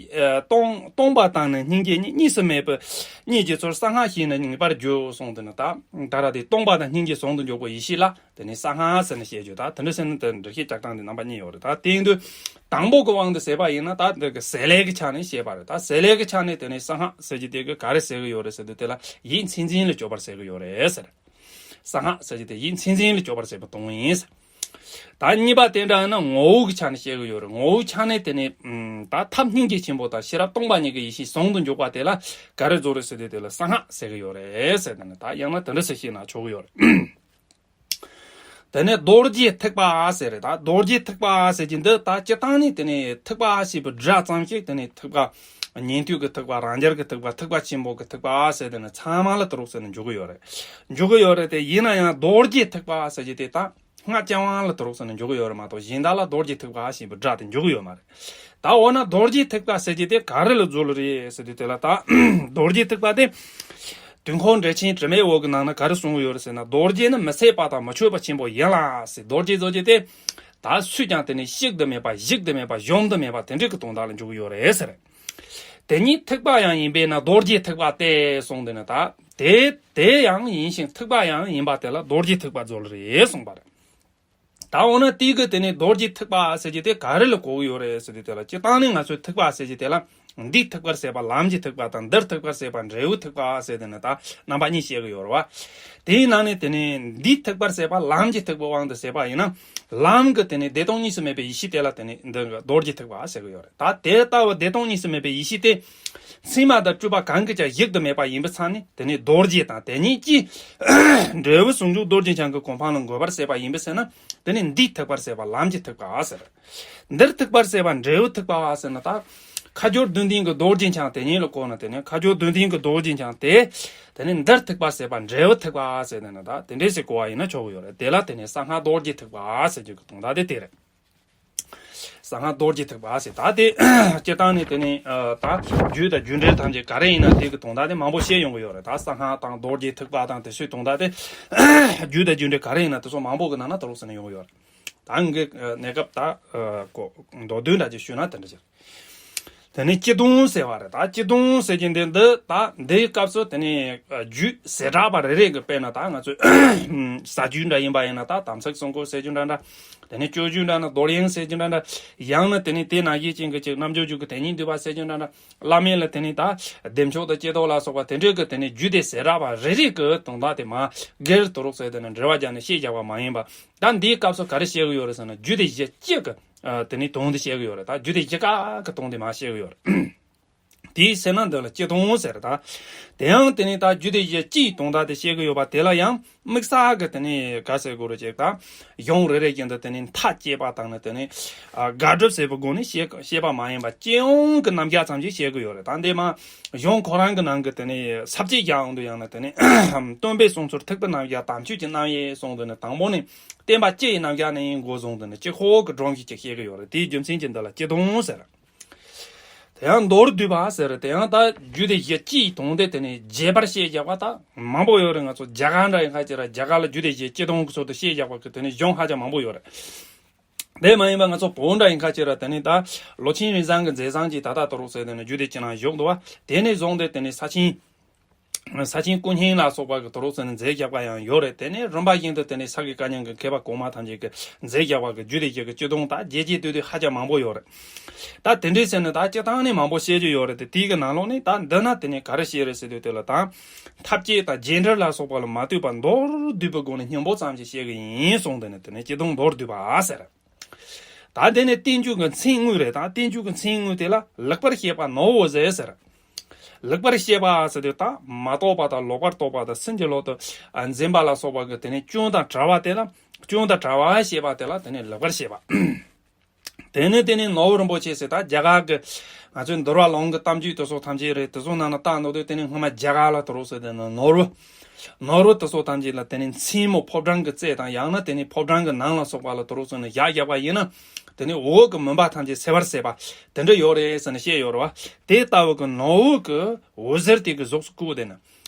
སྟོང་སྟོང་པ་དང་ནི་སྙིང་རྗེ་གཉིས་གཉིས་སུ་མེད་པའི་གཉིས་ཀྱི་ཚུལ་གསང་སྔགས་ཤེས་ནས་ངེས་པར་འགྱུར་གསུངས། དེ་ནི་ད་ད་ར་དེ་སྟོང་པ་དང་སྙིང་རྗེ་ཟུང་དུ་འཇུག་པའི་ཡེ་ཤེས་ལ་དེ་ནི་གསང་སྔགས་ཟེར་ནས་བཤད་རྒྱུ། ད་དེ་འདྲ་ཟེར་ན་དེ་འགྲེལ་བཤད་རྒྱག་སྟངས་དེ་རྣམ་པ་གཉིས་ཡོད་རེད། ད་དེ་ཡིན་དུས་དང་པོ་གི་དབང་དུ་བྱས་པ་ཡིན་ན། ད་དེ་གི་ཟེར་ལས་ཀྱི་ཆ་ནས་བཤད་པ་རེད། ད་ཟེར་ལས་ཀྱི་ཆ་ནས་དེ་ནི་གསང་སྔགས་ཟེར་གྱི་དེ་གི་ག་རེ་ཟེར་གི་ཡོད་རེད་ཟེར་དུས། དེ་ལ་ཡིད་མཚན་འཛིན་ལ་སྐྱོབ་པར་ཟེར་གི་ཡོད་རེད་ཟེར། གསང་སྔགས་ཟེར་གྱི་དེ་ཡིད་མཚན་འཛིན་ལ་སྐྱོབ་པར་ཟེར་བའི་དོན་ཡིན་ཟེར། ད་གཉིས་པ་དེ་འདྲ་ཡིན་ན་ངོ་བོ་གི་ཆ་ནས་བཤད་གི་ཡོད་རེད། ངོ་བོའི་ཆ་ནས་དེ་ནི་ད་ཐབས་སྙིང་རྗེ་ཆེན་པོ་དང་ཤེས་རབ་སྟོང་པ་ཉིད་ཀྱི་ཡེ་ཤེས་ཟུང་དུ་འཇུག་པ་དེ་ལ་ག་རེ་ཟེར་རེད་ཟེར་དུས། དེ་ལ་གསང་སྔགས་ཟེར་གི་ཡོད་རེད་ཟེར། དེ་ནི་ད་ཡང་ན་དེ་འདྲ་ཟེར་བཤད་ན་ཆོག་གི་ཡོད་རེད། དེ་ནས་རྡོ་རྗེ་ཐེག་པ་ཟེར་རེད། ད་རྡོ་རྗེ་ཐེག་པ་ཟེར་གྱི་འདི་ད་སྤྱིར་བཏང་ནི་དེ་ནི་ཐེག་པ་ཞེས་པའི་སྒྲ་ཙམ་ཞིག་དེ་ནི་ཐེག་པ། ཉན་ཐོས་ཀྱི་ཐེག་པ། རང་རྒྱལ་གྱི་ཐེག་པ། ཐེག་པ་ཆེན་པོ་གི་ཐེག་པ་ཟེར། དེ་ནི་ཚང་མ་ལ་དུ་རུག་ཟེར་ནས་འཇུག་གི་ཡོད་རེད། འཇུག་གི་ཡོད་རེད་དེ། ཡིན་ན་ཡང་རྡོ་རྗེ་ཐེག་པ་ཟེར་གྱི་དེ་ད་སྔགས་རྐྱང་དབང་ལ་དུ་རུག་ཟེར་ནས་འཇུག་གི་ཡོད་རེད་མ་གཏོགས། གཞན་དག་ལ་རྡོ་རྗེ་ཐེག་པ་ཞེས་པའི་སྒྲ་དེ་འཇུག་གི་ཡོད་མ་རེད། ད་འོ་ན་རྡོ་རྗེ་ཐེག་པ་ཟེར་གྱི་དེ་ག་རེ་ལ་འཛུལ་རེད་ཟེར་དུས། དེ་ལ་ད་རྡོ་རྗེ་ཐེག་པ་དེ་དུས་འཁོར་འགྲེལ་ཆེན་དྲི་མེད་འོད་ཀྱི་ནང་ན་ག་རེ་གསུངས་ཡོད་རེད་ཟེར་ན། རྡོ་རྗེ་ནི་མི་ཟད་པ་དང་མི་ཆོད་པ་ཆེན་པོ་ཡིན་ལ་ཟེར། རྡོ་རྗེ་ཟེར་གྱི་དེ་ད་སུས་ཀྱང་དེ་ནི་བཤིག་ཏུ་མེད་པ། གཞིག་ཏུ་མེད་པ། གཞོམ་དུ་མེད་པ། དེ་འདྲའི་གི་དོན་དག་ལ་འཇུག་གི་ཡོད་རེད་ཟེར། དེ་ཉིད་ཐེག་པ་ཡང་ཡིན་པས་ན་རྡོ་རྗེ་ཐེག་པ་སྟེ་གསུངས། དེ་ནི་ད་དེ་དེ་ཡང་ཡིན་ཞིང་ཐེག་པ་ཡང་ཡིན་པ་དེ་ལ་རྡོ་རྗེ་ཐེག་པ་ཟེར་རེད་གསུངས་པ་རེད། ད་འོ་ན་དེའི་གི་དེ་ནི་རྡོ་རྗེ་ཐེག་པ་ཟེར་གྱི་དེ་ག་རེ་ལ་གོ་གི་ཡོད་རེད་ཟེར་དུས། དེ་ལ་སྤྱིར་བཏང་ནི་ང་ཚོའི་ཐེག་པ་ཟེར་གྱི་དེ་ལ་འདིའི་ཐེག་པར་བྱེད་པ་ལམ་གྱི་ཐེག་པ་དང་། འདིར་ཐེག་པར་བྱེད་པ་འབྲས་བུའི་ཐེག་པ་ཟེར། དེ་ནི་ད་རྣམ་པ་གཉིས་བཤད་གི་ཡོད་རེད་བ། དེའི་ནང་ནས་དེ་ནི་འདིའི་ཐེག་པར་བྱེད་པ་ལམ་གྱི་ཐེག་པའི་དབང་དུ་བྱས་པ་ཡིན་ན། ལམ་གྱི་དེ་ནི་བདེ་སྟོང་གཉིས་སུ་མེད་པའི་ཡེ་ཤེས་དེ་ལ་དེ་ནི་འདི་གི་རྡོ་རྗེ་ཐེག་པ་ཟེར་གི་ཡོད་རེད། ད་དེ་ལྟ་བུ་བདེ་སྟོང་གཉིས་སུ་མེད་པའི་ཡེ་ཤེས་དེ་མཚན་མ་དང་སྤྲོས་པ་གང་གིས་ཀྱང་གཞིག་ཏུ་མེད་པ་ཡིན་པའི་ཆ་ནས། དེ་ནི་རྡོ་རྗེ་དང་དེ་ཉིད་ཀྱི་འབྲས་བུ་ཟུང་འཇུག་རྡོ་རྗེ་འཆང་གི་གོ་འཕང་ལ་འགོད་པར་བྱེད་པ་ཡིན་པའི་ཚེ་ན། དེ་ནི་འདིའི་ཐེག་པར་བྱེད་པ་ལམ་གྱི་ཐེག་པ་ཟེར། འདིར་ཐེག་པར་བྱེད་པ་འབྲས་བུའི་ཐེག་པ་ཟེར་ན། ད་ཁ་སྦྱོར་བདུན་ལྡན་གྱི་རྡོ་རྗེ་འཆང་དེ་ཉིད་ལ་གོ་ན། དེ་ནི་ཁ་སྦྱོར་བདུན་ལྡན་གྱི་རྡོ་རྗེ་འཆང་དེ་དེ་ནི་འདིར་ཐེག་པར་བྱེད་པ་འབྲས་བུའི་ཐེག་པ་ཟེར། དེ་ནི་ད་དེ་འདྲས་ཞིག་གོ་བ་ཡིན་ན་ཆོག་གི་ཡོད་རེད། དེ་ལ་དེ་ནི་གསང་སྔགས་རྡོ་རྗེ་ཐེག་པ་ཟེར་རྒྱུ་གི་དོན་དག་དེ་དེ་རེད། གསང་སྔགས་རྡོ་རྗེ་ཐེག་པ་ཟེར། ད་དེ་སྤྱིར་བཏང་ནས་དེ་ནི་ད་རྒྱུད་དང་རྒྱུད་འགྲེལ་ཐམས་ཅད་ག་རེ་ཡིན་ན་དེ་གི་དོན་དག་དེ་མང་པོ་བཤད་ཡོང་གི་ཡོད་རེད། ད་གསང་སྔགས་དང་རྡོ་རྗེ་ཐེག་པ་དང་དེ་ཚོའི་དོན་དག་དེ་རྒྱུད་དང་རྒྱུད་འགྲེལ་ག་རེ་ཡིན་ན་དེ་ཚོ་མང་པོ་གི་ནང་ན་དུ་རུག་ཟེར་ནས་ཡོང་གི་ཡོད་རེད། ད་ངས་གནས་སྐབས་ད་གོ་མདོར་བསྡུས་འདྲ་ཅིག་ཞུས་ན་དེ་འདྲ་ཅིག་དེ་ནི་སྤྱི་དོན་ཟེར་བ་རེད། ད་སྤྱི་དོན་ཟེར་གྱི་འདི་འདི་ད་འདིའི་སྐབས་སུ་དེ་ནི་རྒྱུད་ཟེར་གྲགས་པ་རེ་རེ་གི་དཔེར་ན་ད་ང་ཚོས་ས་རྒྱུད་འདྲ་ཡིན་པ་ཡིན་ན། ད་དམ་ཚིག་གསུང་འཁོར་ཟེར་རྒྱུ་འདྲ་འདྲ། དེ་ནི་སྤྱོད་རྒྱུད་འདྲ་ན་རྡོར་དབྱིངས་ཟེར་རྒྱུ་འདྲ་འདྲ། ཡང་ན་དེ་ནི་དེ་ནང་བཞིན་ཅན་གྱི་ཅིག་རྣལ་འབྱོར་རྒྱུད་ཀྱི་དེ་ཉིད་བསྡུས་པ་ཟེར་རྒྱུ་འདྲ་འདྲ། བླ་མེད་ལ་དེ་ནི་ད་བདེ་མཆོག་དང་ཀྱེ་རྡོར་ལ་སོགས་པ་དེ་འདྲའི་གི་དེ་ནི་རྒྱུད་སྡེ་ཟེར་གྲགས་པ་རེ་རེ་གི་དོན་དག་དེ་མ་སྒེར་དུ་རུག་ཟེར། དེ་ནི་འགྲེལ་བ་རྒྱག་ནས་བཤད་རྒྱག་པ་མ་ཡིན་པ། ད་འདིའི་སྐབས་སུ་ག་རེ་བཤད་གི་ཡོད་རེད་ཟེར་ན། རྒྱུད་སྡེ་བཞི་སྤྱི་གི་དེ་ནི་དོན་དེ་བཤད་གི་ཡོད་རེད། ད་རྒྱུད་སྡེ་བཞི་ཀ་གི་དོན་དེ་མ་བཤད་གི་ཡོད་རེད། དེའི་ཚེ་ན་འདི་ལ་སྤྱི་དོན་ཟེར་ད། དེ་ཡང་དེ་ནི་ད་རྒྱུད་སྡེ་བཞི་སྤྱིའི་དོན་དག་དེ་བཤད་གི་ཡོད་པ་དེ་ལ་ཡང་དམིགས་བསལ་གི་དེ་ནི་ག་ཟེར་དགོས་རེད་ཅེས་ད། གཞུང་རེ་རེ་བཞིན་དུ་དེ་ནི་མཐའ་དཔྱད་པ་དང་ནི་དེ་ནི་ཨ་དགག་སྒྲུབ་ཟེར་བའི་སྒོ་ནས་བཤད་བཤད་པ་མ་ཡིན་པ་སྤྱི་ཡོངས་ཀྱི་རྣམ་གཞག་ཙམ་ཞིག་བཤད་གི་ཡོད་རེད། ད་འདི་མ་གཞུང་ཁོ་རང་གི་ནང་གི་དེ་ནི་ས་བཅད་རྒྱག་འོང་དུས་ཡང་ན་དེ་ནི་སྟོན་པའི་གསུང་ཚུལ་ཐེག་པའི་རྣམ་གཞག་དམ་ཆོས་ཀྱི་རྣམ་དབྱེ་གསུངས་དུས་ནི་དང་པོ་ནི་བསྟན་པ་སྤྱི་ཡི་རྣམ་གཞག་ནས་འགོ་བཟུང་དུས་ནི་སྤྱི་ཁོག་གི་སྒྲོམ་གཞི་ཅིག་བཤད་གི་ཡོད་རེད། དེའི་རྒྱུ་མཚན་གྱིས་འདི་ལ་སྤྱི་དོན་ཟེར། དེ་ཡང་མདོར་བསྡུས་པ་ཟེར། དེ་ཡང་ད་རྒྱུད་སྡེ་བཞི་སྤྱིའི་དོན་དེ་དེ་ནི་རྒྱས་པར་བཤད་བཞག་པ་ད་མང་པོ་ཡོད་རེད། ང་ཚོ་རྒྱ་གར་འདྲ་ཡིན་ཁ་ཅིག་ར་རྒྱ་གར་ལ་རྒྱུད་སྡེ་བཞི་སྤྱི་དོན་གྱི་ཚུལ་དུ་བཤད་བཞག་པ་གི་དེ་ནི་གཞུང་ཧ་ཅང་མང་པོ་ཡོད་རེད། དེ་མ་ཡིན་པ་ང་ཚོ་བོད་འདྲ་ཡིན་ཁ་ཅིག་ར་དེ་ནི་ད་ལོ་ཆེན་རིན་བཟང་གི་མཛད་བཟང་གི་ད་ལྟ་དུ་རུག་ཟེར་དེ་ནི་རྒྱུད་སྡེ་སྤྱི་ནང་བཞུགས་འདུག་བ། དེ་ནས་བཟུང་སྟེ་དེ་ནི་ས་ཆེན། ས་ཆེན་སྐུ་བརྙན་ལ་སོགས་པ་གི་དུ་རུག་ཟེར་ནས་མཛད་བཞག་པ་ཡང་ཡོད་རེད། དེ་ནས་རིམ་པ་བཞིན་དུ་དེ་ནས་ས་དགེ་བཀའ་རྙིང་གི་མཁས་པ་གོང་མ་ཐམས་ཅད་ཀྱིས་མཛད་བཞག་པ་གི་རྒྱུད་སྡེ་བཞི་གི་སྤྱི་དོན་དག་རྒྱས་རྒྱས་བསྡུས་བསྡུས་ཧ་ཅང་མང་པོ་ཡོད་རེད། ད་དེ་འདྲའི་ཟེར་ནས་ད་སྤྱི་བཏང་ནས་མང་པོ་བཤད་རྒྱུ་ཡོད་རེད་དེ། དེའི་གི་ནང་ལོགས་ནས་ད་འདི་ན་དེ་ནས་ག་རེ་བཤད་རེད་ཟེར་དུས་དེ་ལ་ད་མཐའ་དཔྱད་དང་རྒྱས་འགྲེལ་ལ་སོགས་པ་ལ་མ་ལྟོས་པར་མདོར་བསྡུས་པའི་སྒོ་ནས་སྙིང་པོ་ཙམ་ཞིག་བཤད་གི་ཡིན་གསུངས། དེ་ནས་དེ་ནས་སྤྱི་དོན་མདོར་བསྡུས་པ་ཟེར། ད་དེ་ནས་བསྟན་བཅོས་ཀྱི་མཚན་དངོས་རེད། ད་བསྟན་བཅོས་ཀྱི་མཚན་དངོས་དེ་ལ་ལེགས་པར་བཤད་པ་ནོར་བུ་ཟེར་ཟེར། ལེགས་པར་བཤད་པ་ཟེར་དུས་ད་མ་རྟོགས་པ་དང་ལོག་པར་རྟོག་པ་དང་སེམས་ཀྱི་ལོག་ཏུ་འཛིན་པ་ལ་སོགས་པ་གི་དེ་ནས་སྐྱོན་དང་བྲལ་བ་དེ་ལ་སྐྱོན་དང་བྲལ་བ་བཤད་པ་དེ་ལ་དེ་ནས་ལེགས་པར་བཤད་པ། དེ་ནས་དེ་ནས་ནོར་བུ་རིན་པོ་ཆེ་ཟེར་ད་རྒྱ་གར་གི་ང་ཚོའི་འདུལ་བ་ལུང་གི་གཏམ་རྒྱུད་དེ་ཚོ་ཐམས་ཅད་རེད། དེ་ཚོ་ནང་ན་ལྟ་འདོད་དུས་དེ་ནས་སྔོན་མ་རྒྱ་གར་ལ་དུ་རུག་ཟེར་དེ་ནས་ནོར་བུ། ནོར་བུ་དེ་ཚོ་ཐམས་ཅད་ལ་དེ་ནས་མཚན་མོ་ཕོ་བྲང་གི་རྩེ་དང་ཡང་ན་དེ་ནས་ཕོ་བྲང་གི་ནང་ལ་སོགས་པ་ལ་དུ་རུག་ཟེར་ནས་བཞག་བཞག་པ་ཡིན་ན། དེ་ནས་འོག་གི་མུན་པ་ཐམས་ཅད་སེལ་བར་བྱེད་པ་དེ་འདྲ་ཡོད་རེད་ཟེར་ནས་བཤད་ཡོད་རེད་བ། དེ་ལྟ་བུ་གི་ནོར་བུ་གི་འོད་ཟེར་དེ་གི་གཟུགས་སུ་བཀོད་དེ་ནས།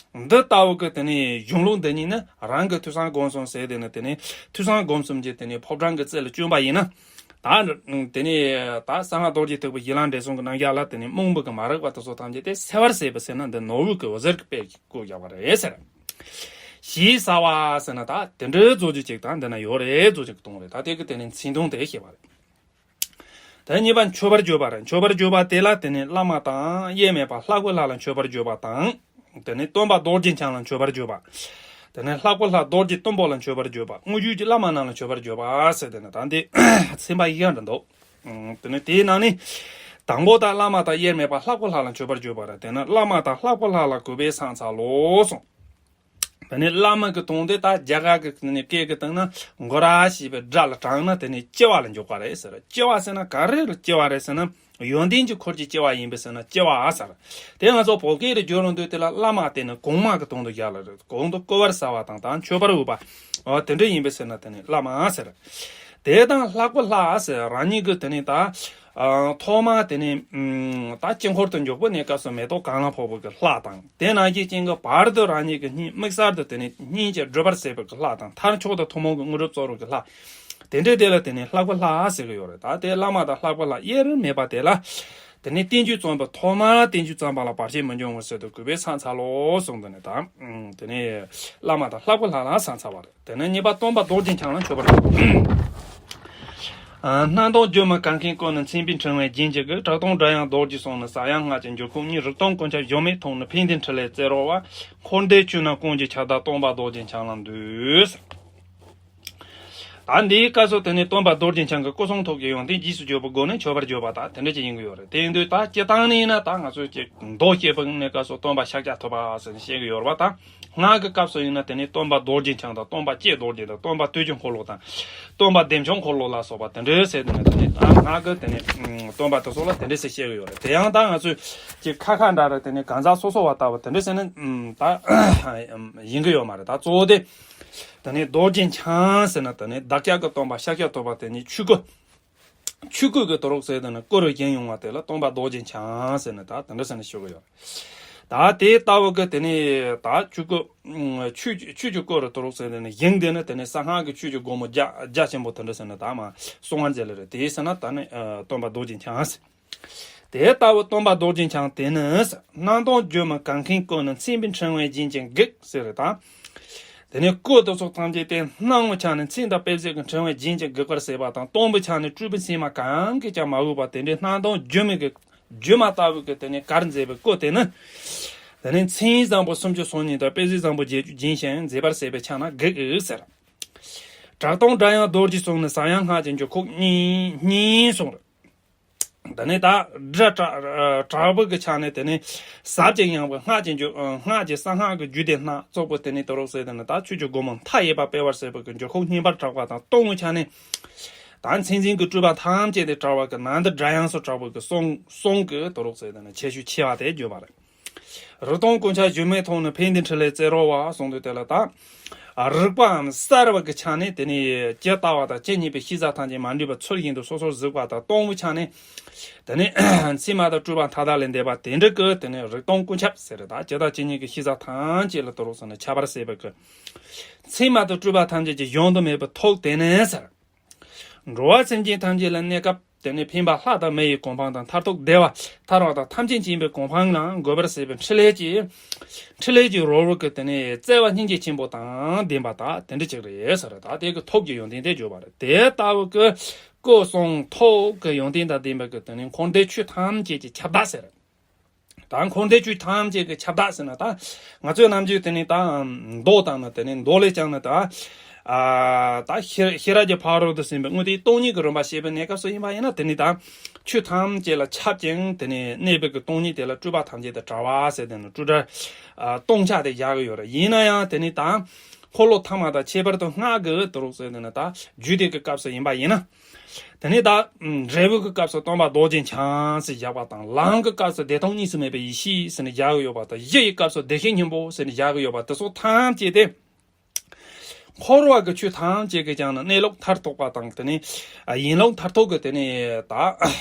འདི་ལྟ་བུ་གི་དེ་ནས་གཞུང་ལུགས་འདི་ཉིད་ནི་རང་གི་ཐོས་བསམ་སྒོམ་གསུམ་ཟེར་དེ་ནས་དེ་ནས་ཐོས་བསམ་སྒོམ་གསུམ་གྱི་དེ་ནས་ཕོ་བྲང་གི་རྩེ་ལ་བསྐྱོན་པ་ཡིན་ན། ད་དེ་ནས་ད་གསང་སྔགས་རྡོ་རྗེ་ཐེག་པའི་ཡན་ལག་འབྲས་གསུམ་གྱི་རྣམ་གཞག་ལ་དེ་ནས་རྨོངས་པའི་གི་མ་རིག་པ་དེ་ཚོ་ཐམས་ཅད་དེ་སེལ་བར་བྱེད་པ་ཟེར་ན་འདི་ནོར་བུ་གི་འོད་ཟེར་གྱི་དཔེ་བཀོད་བཞག་པ་རེད་ཟེར། ཞེས་བྱ་བ་ཟེར་ན་ད་དེ་འདྲའི་རྫོགས་རྒྱུ་ཅིག་དང་འདི་ན་ཡོད་རེད་རྫོགས་རྒྱུ་གི་དོན་རེད། ད་དེ་གི་དེ་ནས་མཚན་དོན་དེ་བཤད་པ་རེད། དེ་གཉིས་པ་མཆོད་པར་བརྗོད་པ་རེད། མཆོད་པར་བརྗོད་པ་དེ་ལ་དེ་ནས་བླ་མ་དང་དབྱེར་མེད་པ་ལྷག་པའི་ལྷ་ལ་མཆོད་པར་བརྗོད་པ་དང་། དེ་ནས་སྟོན་པ་རྡོ་རྗེ་འཆང་ལ་མཆོད་པར་བརྗོད་པ། དེ་ནས་ལྷག་པའི་ལྷ་རྡོ་རྗེ་གཏུམ་པོ་ལ་མཆོད་པར་བརྗོད་པ། དངོས་བརྒྱུད་ཀྱི་བླ་མ་རྣམས་ལ་མཆོད་པར་བརྗོད་པ་ཟེར་དེ་ནས་ད་འདི་ཚན་པ་ཡི་གེ་འདྲ་འདུག་ཨང་། དེ་ནས་དེའི་ནང་ནས་དང་པོ་དག་བླ་མ་དང་དབྱེར་མེད་པ་ལྷག་པའི་ལྷ་ལ་མཆོད་པར་བརྗོད་པ་རེད། དེ་ནས་བླ་མ་དང་ལྷག་པའི་ལྷ་ལ་གུས་པས་ཕྱག་འཚལ་ལོ་གསུངས། དེ་ནས་བླ་མ་གི་དོན་དེ་ད་རྒྱ་གར་གི་ནས་སྐད་ཀྱི་སྟེང་ན་གུ་རུ་ཞེས་པའི་སྒྲ་ལ་དྲངས་ན་དེ་ནས་སྐྱེ་བ་ལ་འཇུག་པ་རེད་ཟེར། སྐྱེ་བ་ཟེར་ན་ག་རེ་ལ་སྐྱེ་བ་རེད་ཟེར་ན། ཡོན་ཏན་གྱི་འཁོར་གྱི་སྐྱེ་བ་ཡིན་པས་ཟེར་ན་སྐྱེ་བ་ཟེར། དེ་ང་ཚོ་བོད་སྐད་རེ་བསྒྱུར་རུང་དུས་དེ་ལ་བླ་མ་དེ་ནི་གོང་མ་གི་དོན་དུ་རྒྱག་ལ་རེད། གོང་དུ་བསྐོ་བར་བྱ་བ་དང་ད་མཆོད་པར་འོས་པ། འོ་དེ་འདྲ་ཡིན་པས་ཟེར་ན་དེ་ནི་བླ་མ་ཟེར། དེ་དང་ལྷག་པའི་ལྷ་ཟེར་རང་ཉིད་ཀྱི་དེ་ནི་ད། ཨ། ཐོག་མ་དེ་ནས་ཨུམ། ད་དཀྱིལ་འཁོར་དུ་འཇུག་པའི་གནས་སྐབས་སུ་མེ་ཏོག་གང་ལ་ཕོག་པའི་གི་ལྷ་དང་། དེ་ནང་བཞིན་ཅན་གྱི་བར་དུ་རང་ཉིད་ཀྱི་སྙིང་དམིགས་བསལ་དུ་དེ་ནས་སྙིང་རྗེ་སྒྲུབ་པར་བྱེད་པའི་གི་ལྷ་དང་། མཐར་མཆོག་ཏུ་ཐུན་མོང་གི་དངོས་གྲུབ་སྩོལ་བའི་གི་ལྷ། དེ་འདྲའི་དེ་ལ་དེ་ནས་ལྷག་པའི་ལྷ་ཟེར་གི་ཡོད་རེད། ད་དེ་བླ་མ་དང་ལྷག་པའི་ལྷ་དབྱེར་མེད་པ་དེ་ལ། དེ་ནས་བསྟན་བཅོས་རྩོམ་པའི་ཐོག་མར་བསྟན་བཅོས་རྩོམ་པ་ལ་བར་ཆད་མི་འབྱུང་བར་ཟེར་དུ་གུས་པས་ཕྱག་འཚལ་ལོ་གསུངས། དེ་ནས་ད་དེ་ནས་བླ་མ་དང་ལྷག་པའི་ལྷ་ལ་ཕྱག་འཚལ་བ་རེད། དེ་ནས་གཉིས་པ་སྟོན་པ་རྡོ་རྗེ་འཆང་ལ་མཆོད་པར་བརྗོད། ཨ། སྣང་སྟོང་སྒྱུ་མའི་གར་མཁན་ཀུན་ནི། མཚན་དཔེའི་ཕྲེང་བས་བརྒྱན་གྱི་བགེགས། གྲགས་སྟོང་སྒྲ་དབྱངས་རྡོ་རྗེའི་གསུང་ནི། ས་ཡ་ལྔ་བཅུའི་འགྱུར་ཁུག་གཉིས། རིག་སྟོང་ཀུན་ཁྱབ་གཞོམ་མེད་ཐོག་ནས། ཕན་བདེའི་འཕྲིན་ལས་བརྩེ་རོལ་བ། འཁོར་འདས་ཆོས་རྣམས་ཀུན་གྱི་ཁྱབ་བདག་སྟོན་པ་རྡོ་རྗེ་འཆང་ལ་འདུད། ད་འདིའི་སྐབས་སུ་དེ་ནས་སྟོན་པ་རྡོ་རྗེ་འཆང་གི་སྐུ་གསུང་ཐུགས་ཀྱི་ཡོན་ཏན་རྗེས་སུ་བརྗོད་པའི་སྒོ་ནས་མཆོད་པར་བརྗོད་པ་དང་དེ་འདྲ་ཅིག་ཡིན་གྱི་ཡོད་རེད། དེ་ཡིན་དུས་ད་སྤྱིར་བཏང་ནས་ཡིན་ན་ད་ང་ཚོས་ཀྱི་མདོ་བཤད་པའི་གནས་སྐབས་སུ་སྟོན་པ་ཤཱཀྱ་ཐུབ་པ་ཟེར་ནས་བཤད་ཀྱི་ཡོད་རེད་བ། ད། སྔགས་ཀྱི་སྐབས་སུ་ཡིན་ན་དེ་ནི་སྟོན་པ་རྡོ་རྗེ་འཆང་དང་། སྟོན་པ་སྐྱེས་རྡོ་རྗེ་དང་། སྟོན་པ་བསྟོད་ཀྱི་འཁོར་ལོ་དང་། སྟོན་པ་བདེ་མཆོག་འཁོར་ལོ་ལ་སོགས་པ་དེ་འདྲའི་ཟེར་དེ་ནི་དེ་ནི་ད་སྔགས་ཀྱི་དེ་ནི་སྟོན་པ་དེ་ཚོ་ལ་དེ་འདྲའི་ཟེར་བཤད་ཀྱི་ཡོད་རེད། དེ་ཡང་ད་ང་ཚོས་ཀྱི་ཁ་ཁ་འདྲ་རེད། དེ་ནི་གང་ཟག་སོ་སོ་བ་ལྟ་བུ་དེ་འདྲའི་ཟེར་ནི་ད་ཡིན་གྱི་ཡོད་མ་རེད། ད་གཙོ་བོ་དེ་དེ་ནི་རྡོ་རྗེ་འཆང་ཟེར་ན་དེ་ནི་བདག་ཅག་གི་སྟོན་པ་ཤཱཀྱ་ཐུབ་པ་དེ་ནི་ཆོས་སྐུ། ཆོས་སྐུ་གི་དོ་རོགས་ཟེར་དེ་ནི་སྐུ་རུ་བཞེངས་ཡོང་བ་དེ་ལ་སྟོན་པ་རྡོ་རྗེ་འཆང་ཟེར་ནས་ད་དེ་འདྲ་ཟེར་ནས་ཞུ་གི་ཡོད། ད་དེ་ལྟ་བུ་གི་དེ་ནི་ད་ཆོས་སྐུ་ཆོས་ཆོས་ཀྱི་སྐུ་རུ་དོ་རོགས་ཟེར་དེ་ནི་བཞེངས་དེ་ནི་དེ་ནི་གསང་སྔགས་ཀྱི་ཆོས་ཀྱི་སྒོ་མོ་རྒྱ་རྒྱ་ཆེན་པོ་དེ་འདྲ་ཟེར་ནས་ད་མ་གསུང་བར་མཛད་ལེ་རེད། དེ་ཟེར་ན་ད་ནི་སྟོན་པ་རྡོ་རྗེ་འཆང་ཟེར། དེ་ལྟ་བུ་སྟོན་པ་རྡོ་རྗེ་འཆང་དེ་ནི་སྣང་སྟོང་སྒྱུ་མའི་གར་མཁན་ཀུན་ནི། མཚན་དཔེའི་ཕྲེང་བས་བརྒྱན་ཅིང་བགེགས་ཟེར་རེད་ད། དེ་ནས་སྐུ་དེ་ཚོ་ཐམས་ཅད་དེ་སྣང་བའི་ཆ་ནས་མཚན་དང་དཔེ་བྱད་ཀྱི་ཕྲེང་བས་བརྒྱན་ཅིང་བགེགས་པར་བྱེད་པ་དང་། སྟོང་པའི་ཆ་ནས་སྤྲུལ་པའི་མཚན་མ་གང་གིས་ཀྱང་མ་གོས་པ་དེ་འདྲའི་སྣང་སྟོང་སྒྱུ་མའི་གི་སྒྱུ་མ་ལྟ་བུའི་གི་དེ་ནས་གར་མཛད་པའི་སྐུ་དེ་ནི། དེ་ནས་མཚན་བཟང་པོ་སུམ་ཅུ་སོ་གཉིས་དང་དཔེ་བྱད་བཟང་པོ་བརྒྱད་ཅུས་བརྒྱན་ཞིང་མཛེས་པར་བྱེད་པའི་ཕྱག་ན་བགེགས་ཟེར། གྲགས་སྟོང་སྒྲ་དབྱངས་རྡོ་རྗེའི་གསུང་ནི། ས་ཡ་ལྔ་བཅུའི་འགྱུར་ཁུག་གཉིས་གཉིས་གསུངས་རེད། དེ་ནས་ད་སྒྲ་དྲག་དྲག་པོ་གི་ཆ་ནས་དེ་ནས་ཟབ་ཅིང་ཡངས་པའི་སྔགས་ཀྱི་འཇུག་སྔགས་ཀྱི་གསང་སྔགས་ཀྱི་རྒྱུད་སྡེ་སྣ་ཚོགས་པོ་དེ་ནས་དུ་རུག་ཟེར། དེ་ནས་ད་ཆོས་ཀྱི་སྒོ་མོ་མཐའ་ཡས་པ་སྤེལ་བར་བྱེད་པའི་གི་འགྱུར་ཁུག་སྙན་པར་གྲགས་པ་དང་སྟོང་གི་ཆ་ནས། ད་མཚན་འཛིན་གྱི་སྤྲུལ་པ་ཐམས་ཅད་དེ་གྲགས་པ་གི་ནང་དུ་སྒྲ་དབྱངས་སུ་གྲགས་པའི་གི་གསུང་གསུང་གི་དུ་རུག་ཟེར། དེ་ནས་ཁྱད་ཆོས་ཆེ་བ་དེ་བརྗོད་པ་རེད། རིག་སྟོང་ཀུན་ཁྱབ་སྒྱུ་མའི་ཐོག་ནས་ཕན་བདེའི་ཕྲིན་ལས་བསྩལ་རོགས་བ་གསུངས་དུས་དེ་ལ་ད། རིག་པའམ་གསལ་བ་གི་ཆ་ནས་དེ་ནས་ཇི་ལྟ་བ་དང་ཇི་སྙེད་པའི་ཤེས་བྱ་ཐམས་ཅད་མ་འདྲེས་པའི་ཚུལ་བཞིན་དུ་སོ་སོར་གཟིགས་པ་དང་སྟོང་པའི་ཆ་ནས། དེ་ནས་མཚན་མ་དང་སྤྲོས་པ་མཐའ་དག་ལས་འདས་པ་དེ་འདྲ་གི་དེ་ནས་རིག་སྟོང་ཀུན་ཁྱབ་ཟེར། ད་ཇི་ལྟ་ཇི་སྙེད་ཀྱི་ཤེས་བྱ་ཐམས་ཅད་ལ་དུ་རུག་ཟེར་ནས་ཁྱབ་པར་བྱེད་པའི་གི། མཚན་མ་དང་སྤྲོས་པ་ཐམས་ཅད་ཀྱི་གཞོན་དུ་མེད་པའི་ཐུགས་དེ་ནས་ཟེར། འགྲོ་བ་སེམས་ཅན་ཐམས་ཅད་ལ་གནས་སྐབས་དེ་ནས་ཕན་པ་ལྷ་དང་མི་ཡི་གོ་འཕང་དང་མཐར་ཐུག་བདེ་བ་ཐར་བ་དང་ཐམས་ཅད་མཁྱེན་པའི་གོ་འཕང་ལ་འགོད་པར་བྱེད་པའི་ཕྲིན་ལས་ཀྱི། ཕྲིན་ལས་ཀྱི་རོལ་པ་གི་དེ་ནས་བརྩེ་བ་སྙིང་རྗེ་ཆེན་པོ་དང་ལྡན་པ་དག་དེ་འདྲ་ཅིག་རེད་ཟེར། ད་དེ་གི་ཐུགས་ཀྱི་ཡོན་ཏན་དེ་བརྗོད་པ་རེད། དེ་ལྟ་བུ་གི་སྐུ་གསུང་ཐུགས་ཀྱི་ཡོན་ཏན་དང་ལྡན་པ་གི་དེ་ནས་འཁོར་འདས་ཆོས་ཐམས་ཅད་ཀྱི་ཁྱབ་བདག་ཟེར། ད་འཁོར་འདས་ཆོས་ཐམས་ཅད་ཀྱི་ཁྱབ་བདག་ཟེར་ན་ད། ང་ཚོའི་ནམ་རྒྱུན་དེ་ནི་ད་མདོ་དང་ནི་དེ་ནི་མདོ་ལས་ཀྱང་ནི་ད། ཨ་ད་ཤེས་ཤེས་རབ་ཀྱི་ཕ་རོལ་ཏུ་ཕྱིན་པའི་དངོས་བསྟན་སྟོང་ཉིད་ཀྱི་རིམ་པ་བཤད་པའི་གནས་སྐབས་སུ་ཡིན་པ་ཡིན་ན། དེ་ནི་ད་ཆོས་ཐམས་ཅད་ལ་ཁྱབ་ཅིང་དེ་ནི་གནས་པའི་གི་སྟོང་ཉིད་དེ་ལ་སྤྲོས་པ་ཐམས་ཅད་དང་བྲལ་བ་ཟེར། དེ་ནི་སྤྲོས་བྲལ་ཨ་སྟོང་ཆ་དེ་བཞག་གི་ཡོད་རེད། ཡིན་ན་ཡང་དེ་ནི་ད་འཁོར་ལོ་ཐ་མ་དང་ཁྱད་པར་དུ་སྔགས་ཀྱི་དུ་རུག་ཟེར། དེ་ནི་ད་རྒྱུད་སྡེ་གི་སྐབས་སུ་ཡིན་པ་ཡིན་ན། དེ་ནས་ད་འབྲས་བུ་གི་སྐབས་སུ་སྟོན་པ་རྡོ་རྗེ་འཆང་ཟེར་བཞག་པ་དང་། ལམ་གྱི་སྐབས་སུ་བདེ་སྟོང་གཉིས་སུ་མེད་པའི་ཡེ་ཤེས་ཟེར་ནས་བཞག་གི་ཡོད་པ་དང་། གཞི་ཡི་སྐབས་སུ་བདེ་གཤེགས་སྙིང་པོ་ཟེར་ནས་བཞག་གི་ཡོད་པ་དེ་ཚོ་ཐམས་ཅད་དེ། འཁོར་བ་གི་ཆོས་ཐམས་ཅད་ཀྱི་ཀྱང་ནི་གནས་ལུགས་མཐར་ཐུག་པ་དང་། དེ་ནས་ཡིན་ལུགས་མཐར་ཐུག་གི་དེ་ནས་ད་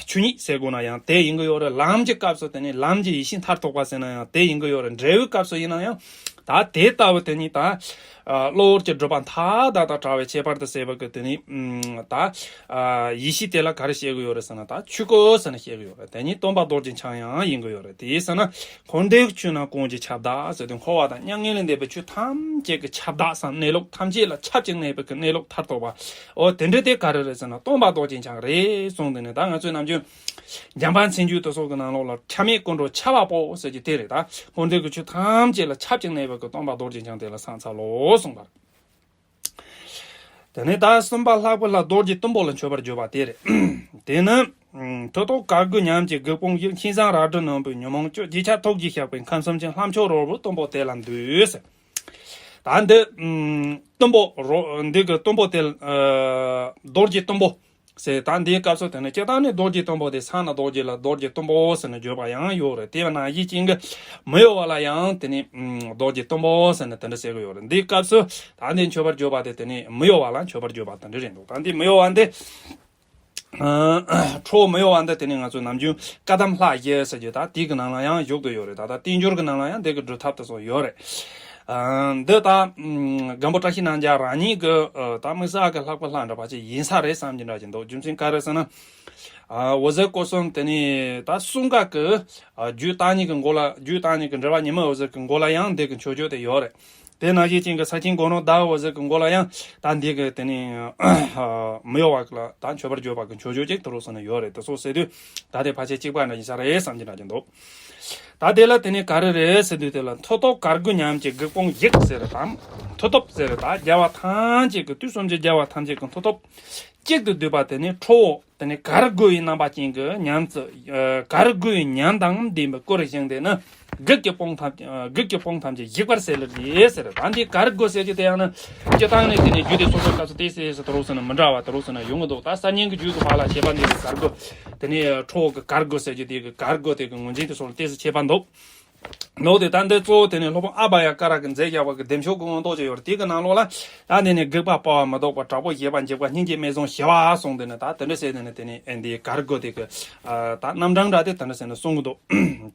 ཆོས་ཉིད་ཟེར་དགོས་ན་ཡང་དེ་ཡིན་གི་ཡོད་རེད། ལམ་གྱི་སྐབས་སུ་དེ་ནས་ལམ་གྱི་ཡེ་ཤེས་མཐར་ཐུག་པ་ཟེར་ན་ཡང་དེ་ཡིན་གི་ཡོད་རེད། འབྲས་བུའི་སྐབས་སུ་ཡིན་ན་ཡང་ད་དེ་ལྟ་བུ་དེ་ཉིད་ད། ཨ་གློ་བུར་གྱི་སྒྲིབ་པ་མཐའ་དག་དང་བྲལ་བའི་ཁྱད་པར་དུ་བྱས་པ་གི་དེ་ནི་ཨ་ད་ཨ་ཡེ་ཤེས་དེ་ལ་ག་རེ་བཤད་གི་ཡོད་རེད་ཟེར་ན། ད་ཆོས་སྐུ་ཟེར་ནས་བཤད་གི་ཡོད་རེད། དེ་ནི་སྟོན་པ་རྡོ་རྗེ་འཆང་ཡང་ཡིན་གི་ཡོད་རེད། དེ་ཟེར་ན་འཁོར་འདས་ཀྱི་ཆོས་རྣམས་ཀུན་གྱི་ཁྱབ་བདག་ཟེར་དུས་འཁོར་བ་དང་མྱ་ངན་ལས་འདས་པའི་ཆོས་ཐམས་ཅད་ཀྱི་ཁྱབ་བདག་སམ། གནས་ལུགས་ཐམས་ཅད་ལ་ཁྱབ་ཅིང་གནས་པའི་གི་གནས་ལུགས་མཐར་ཐུག་པ། འོ་དེ་འདྲ་དེ་ག་རེ་རེད་ཟེར་ན་སྟོན་པ་རྡོ་རྗེ་འཆང་རེད་གསུངས། དེ་ནི་ད་ང་ཚོའི་ནམ་རྒྱུན། འཇམ་དཔལ་མཚན་བརྗོད་དེ་སོགས་ཀྱི་ནང་ལོགས་ལ་ཁྱབ་མེད་ཀུན་འགྲོ་ཁྱབ་པ་པོ་ཟེར་གྱི་དེ་རེད། ད་འཁོར་འདས་ཀྱི་ཆོས་ཐམས་ཅད་ལ་ཁྱབ་ཅིང་གནས་པའི་གི་སྟོན་པ་རྡོ་རྗེ་འཆང་དེ་ལ་བསམ་ཚར་ལོ་གསུངས་པ་རེད། དེ་ནས་ད་གསུམ་པ་ལྷག་པའི་ལྷ་རྡོ་རྗེ་གཏུམ་པོ་ལ་མཆོད་པར་བརྗོད་པ་དེ་རེད། དེ་ནི་མཐུ་སྟོབས་གར་དགུའི་ཉམས་ཀྱི་དགུ་དཔུང་བཞི། མཁྱེན་བཟང་རལ་གྲི་རྣོན་པོས་ཉོན་མོངས་སྐྱོབ། རྗེས་ཆགས་ཐུགས་རྗེས་བཤགས་པའི་ཁམས་གསུམ་མཁྱེན། ལྷ་མཆོག་རོལ་པོའི་གཏུམ་པོ་དེ་ལ་འདུད་ཟེར། ད་འདི་གཏུམ་པོ་རོ་འདི་གི་གཏུམ་པོ་དེ་རྡོ་རྗེ་གཏུམ་པོ། ཟེར། ད་འདིའི་སྐབས་སུ་དེ་ནི་སྤྱིར་བཏང་ནི་རྡོ་རྗེ་གཏུམ་པོ་དེ་ས་ན་རྡོ་རྗེ་ལ་རྡོ་རྗེ་གཏུམ་པོ་ཟེར་ནས་བརྗོད་པ་ཡང་ཡོད་རེད། དེ་ནང་བཞིན་ཅན་གྱི་མི་གཡོ་བ་ལ་ཡང་དེ་ནི་རྡོ་རྗེ་གཏུམ་པོ་ཟེར་ནས་དེ་འདྲ་ཟེར་གི་ཡོད་རེད། འདིའི་སྐབས་སུ་ད་འདི་མཆོད་པར་བརྗོད་པ་དེ་དེ་ནི་མི་གཡོ་བ་ལ་མཆོད་པར་བརྗོད་པ་དེ་འདྲ་རེད་འདུག་ད་འདི་མི་གཡོ་བ་འདི་ཁྲོ་བོ་མི་གཡོ་བ་འདི་དེ་ནི་ང་ཚོས་ནམ་རྒྱུན་བཀའ་གདམས་ལྷ་བཞི་ཟེར་རྒྱུ་ད་དེའི་གི་ནང་ལ་ཡང་བཞུགས་བསྡད་ཡོད་རེད། ད་ད་བསྟན་འགྱུར་གི་ནང་ལ་ཡང་འདི་གི་སྒྲུབ་ཐབས་དེ་ཚོ་ཡོད་རེད། འདི་ད་སྒམ་པོ་བཀྲ་ཤིས་རྣམ་རྒྱལ་རང་ཉིད་ཀྱི་ད་དམིགས་བསལ་གྱི་ལྷག་པའི་ལྷ་འདྲ་པ་ཅིག་ཡིན་ས་རེད་བསམ་གྱི་འདྲ་ཅིག་འདུག་རྒྱུ་མཚན་ག་རེ་ཟེར་ན། འོད་ཟེར་སྐུ་གསུམ་དེ་ནི་ད་གསུང་སྐད་ཀྱི་རྒྱུད་བརྟག་གཉིས་ཀྱི་མགོ་ལ། རྒྱུད་བརྟག་གཉིས་ཀྱི་འགྲེལ་པ་ཉི་མའི་འོད་ཟེར་གྱི་མགོ་ལ་ཡང་འདི་གི་མཆོད་བརྗོད་དེ་ཡོད་རེད། དེ་ནང་བཞིན་ཅན་གྱི་ས་ཆེན་དགུང་ལོ་ཟླ་བའི་འོད་ཟེར་གྱི་མགོ་ལ་ཡང་ད་འདི་གི་དེ་ནི་མི་གཡོ་བ་ལ་ད་མཆོད་པར་བརྗོད་པ་གི་མཆོད་བརྗོད་ཅིག་དུ་རུ་སོང་ནས་ཡོད་རེད། དེ་སོགས་ཟེར་དུས་ད་དེ་ཕལ་ཆེར་གཅིག་པ་འདྲ་ཡིན་ས་རེད་བསམ་གྱི་འདྲ་ཅིག་འདུག་ད་དེ་ལ་དེ་ནི་ག་རེ་རེད་ཟེར་དུས་དེ་ལ་མཐུ་སྟོབས་གར་དགུའི་ཉམས་ཀྱི་དགུ་དཔུང་བཞི་ཟེར་དང་། མཐུ་སྟོབས་ཟེར་ད་རྒྱལ་བ་ཐམས་ཅད་ཀྱི་དུས་གསུམ་གྱི་རྒྱལ་བ་ཐམས་ཅད་ཀྱི་མཐུ་སྟོབས་གཅིག་ཏུ་བསྡུས་པ་དེ་ནི་ཁྲོ་བོ་དེ་ནི་གར་དགུ་ཡི་རྣམ་པ་ཅན་གྱི་ཉམས་སུ། གར་དགུ་ཡི་ཉམས་དང་ལྡན་པའི་སྐུར་བཞེངས་ཏེ་ནི་དགུ་ཀྱི་དཔུང་ཐམས་དགུ་ཀྱི་དཔུང་ཐམས་ཅད་བཞེངས་པར་བྱེད་ལ་ཟེར། ད་འདི་གར་དགུ་ཟེར་རྒྱུ་དེ་ཡང་ནི་སྤྱིར་བཏང་ནི་དེ་ནི་རྒྱུད་སྡེ་སོ་སོའི་སྐབས་སུ་དེ་ཟེར་ཟེར་དུ་རུ་སོང་ན་མི་འདྲ་བ་དུ་རུ་སོང་ན་ཡོང་གི་འདུག་ད་གསར་རྙིང་གི་རྒྱུད་ཀྱི་བར་ལ་བྱེད་པ་འདི་གི་གར་དགུ་དེ་ནི་ཁྲོ་བོ་གི་གར་དགུ་ཟེར་རྒྱུ་དེ་གི་གར་དགུ་དེ་གི་ངོས་འཛིན་དེ་སོགས་ལ་དེ་ཟེར་བྱེད་པ་འདུག་ནོ་དེ་ད་འདི་གཙོ་བོ་དེ་ནི་སློབ་དཔོན་ཨ་བྷ་ཡ་ཀ་ར་གི་མཛད་བཞག་པ་གི་བདེ་མཆོག་གི་མངོན་རྟོགས་ཅིག་ཡོད་རེད། དེ་གི་ནང་ལོགས་ལ་ད་འདི་ནི་སྒེག་པ་དཔའ་བ་མི་ལྡོག་པ། དྲག་པོ་བཞད་པ་འཇིགས་པ་སྙིང་རྗེ་སྨད་བཟུང་ཞི་བ་གསུངས། དེ་ནི་ད་དེ་འདྲ་ཟེར་དེ་ནི་དེ་ནི་ཨེ་འདི་གར་དགུ་དེ་གི་ད་རྣམ་གྲངས་འདྲ་དེ་དེ་འདྲ་ཟེར་ནས་གསུང་གི་འདུག་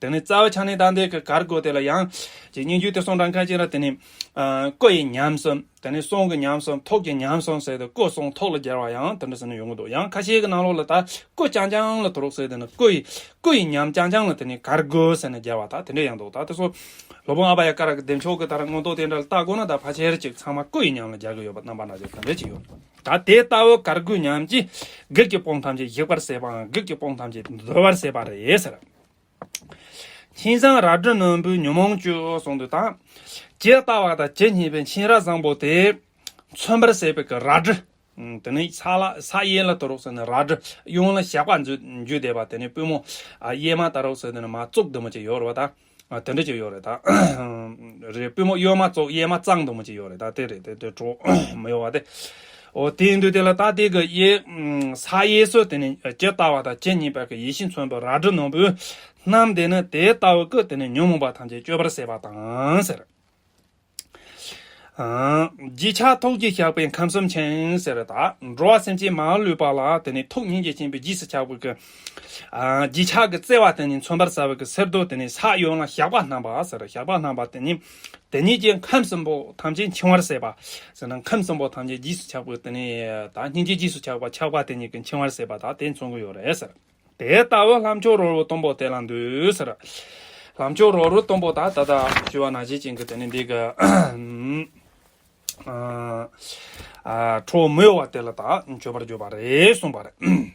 དེ་ནི་རྩ་བའི་ཆ་ནས་ད་འདི་གི་གར་དགུ་དེ་ལ་ཡང་ཅིག་སྙན་བརྒྱུད་དེ་གསུང་འདྲ་མཁན་ཅིག་ལ་དེ་ནི་སྐུ་ཡི་ཉམས་གསུམ། དེ་ནས་གསུང་གི་ཉམས་གསུམ། ཐུགས་ཀྱི་ཉམས་གསུམ་ཟེར་ཏེ་སྐུ་གསུང་ཐུགས་ལ་སྦྱར་བ་ཡང་དེ་འདྲ་ཟེར་ནས་ཡོང་གི་འདུག་ཡང་ཁ་ཤས་ཀྱི་ནང་ལོགས་ལ་ད་སྐུ་རྐྱང་རྐྱང་ལ་དུ་རུ་ཟེར་དེ་ནི་སྐུ་ཡི་སྐུ་ཡི་ཉམས་རྐྱང་རྐྱང་ལ་དེ་ནི་གར་དགུ་ཟེར་ནས་སྦྱར་བ་ད་དེ་འདྲ་ཡང་འདུག་ད་དེ་ཚོ་སློབ་དཔོན་ཨ་བྷ་ཡ་ཀ་ར་གི་བདེ་མཆོག་གི་ད་ར་མངོན་རྟོགས་དེ་འདྲ་ལ་བལྟ་དགོས་ན་ད་ཕལ་ཆེར་ཅིག་ཚང་མ་སྐུ་ཡི་ཉམས་ལ་སྦྱར་གི་ཡོད་པ་རྣམ་པ་འདྲ་ཅིག་དེ་འདྲ་ཅིག་ཡོད། ད་དེ་ལྟ་བུ་གར་དགུའི་ཉམས་ཀྱིས་དགུ་ཀྱི་དཔུང་ཐམས་ཅད་བཞེངས་པར་བྱེད་པའམ་དགུ་ཀྱི་དཔུང་ཐམས་ཅད་འདུལ་བར་བྱེད་པ་རེད་ཟེར། མཁྱེན་བཟང་རལ་གྲི་རྣོན་པོས་ཉོན་མོངས་སྐྱོབ་གསུངས་དུས་དང་། ཇི་ལྟ་བ་དང་ཇི་སྙེད་པའི་མཁྱེན་རབ་བཟང་པོ་དེ་མཚོན་པར་བྱེད་པའི་གི་རལ་གྲི། དེ་ནས་ས་ལ་ས་གཡས་ལ་དུ་རོགས་ཟེར་ནས་རལ་གྲི་གཡོན་ལ་ཞགས་པ་འཛུལ་འཇུས་བསྡད་པ། དེ་ནས་པུས་མོ་གཡས་མ་དུ་རོགས་ཟེར་དེ་ནས་མ་བཙུགས་འདི་མོ་ཅིག་ཡོད་རེད་བ་ད། དེ་འདྲ་ཅིག་ཡོད་རེད་ད། རེད། པུས་མོ་གཡོན་མ་བཙུགས་གཡས་མ་གཙང་འདི་མོ་ཅིག་ཡོད་རེད་ད། དེ་རེད། དེ་དེ་གྲོགས་མི་ཡོད་བ་དེ། འོ་དེ་ཡིན་དུས་དེ་ལ་ད་དེ་གི་གཡས་ས་གཡས་སུ་དེ་ནས་ཇི་ལྟ་བ་དང་ཇི་སྙེད་པ་གི་ཡེ་ཤེས་མཚོན་པའི་རལ་གྲི་རྣོན་པོས་བསྣམས་ཏེ་ནི་དེ་ལྟ་བུ་ཀུན་དེ་ནས་ཉོན་མོངས་པ་ཐམས་ཅད་གཅོད་པར་བྱེད་པ་དང་ཟེར། རྗེས་ཆགས་ཐུགས་ཀྱི་ཞགས་པས་ཁམས་གསུམ་འཆིང་ཟེར། ད་འགྲོ་བ་སེམས་ཅན་མ་ལུས་པ་ལ་དེ་ནས་ཐུགས་སྙིང་རྗེ་ཆེན་པོས་རྗེས་སུ་ཆགས་པའི་གི་རྗེས་ཆགས་ཀྱི་བརྩེ་བ་དེ་ནས་མཚོན་པར་བྱ་བའི་གི་ཕྱིར་དུ་དེ་ནས་ས་གཡོན་ལ་ཞགས་པ་བསྣམས་པ་ཟེར། ཞགས་པ་བསྣམས་པ་དེ་ནས་དེ་ཉིད་ཀྱིས་ཁམས་གསུམ་པོ་ཐམས་ཅད་འཆིང་བར་བྱེད་པ་ཟེར་ན། ཁམས་གསུམ་པོ་ཐམས་ཅད་རྗེས་སུ་ཆགས་པའི་དེ་ནས་ད་སྙིང་རྗེ་རྗེས་སུ་ཆགས་པ་ཆགས་པ་དེ་ཉིད་ཀྱིས་འཆིང་བར་བྱེད་པ་ད་དེ་མཚོན་གྱི་ཡོད་རེད་ཟེར། དེ་ལྟ་བུ་ལྷ་མཆོག་རོལ་པའི་དང་པོ་དེ་ལ་འདུད་ཟེར། ལྷ་མཆོག་རོལ་པའི་དང་པོ་ད་ད་ལྟ་ཞུ་བ་ནང་བཞིན་ཅན་གྱི་དེ་ནི་འདི་གི་ཨ་ཨ་ཁྲོ་མི་གཡོ་བ་དེ་ལ་ད་མཆོད་པར་བརྗོད་པ་རེད་གསུངས་པ་རེད།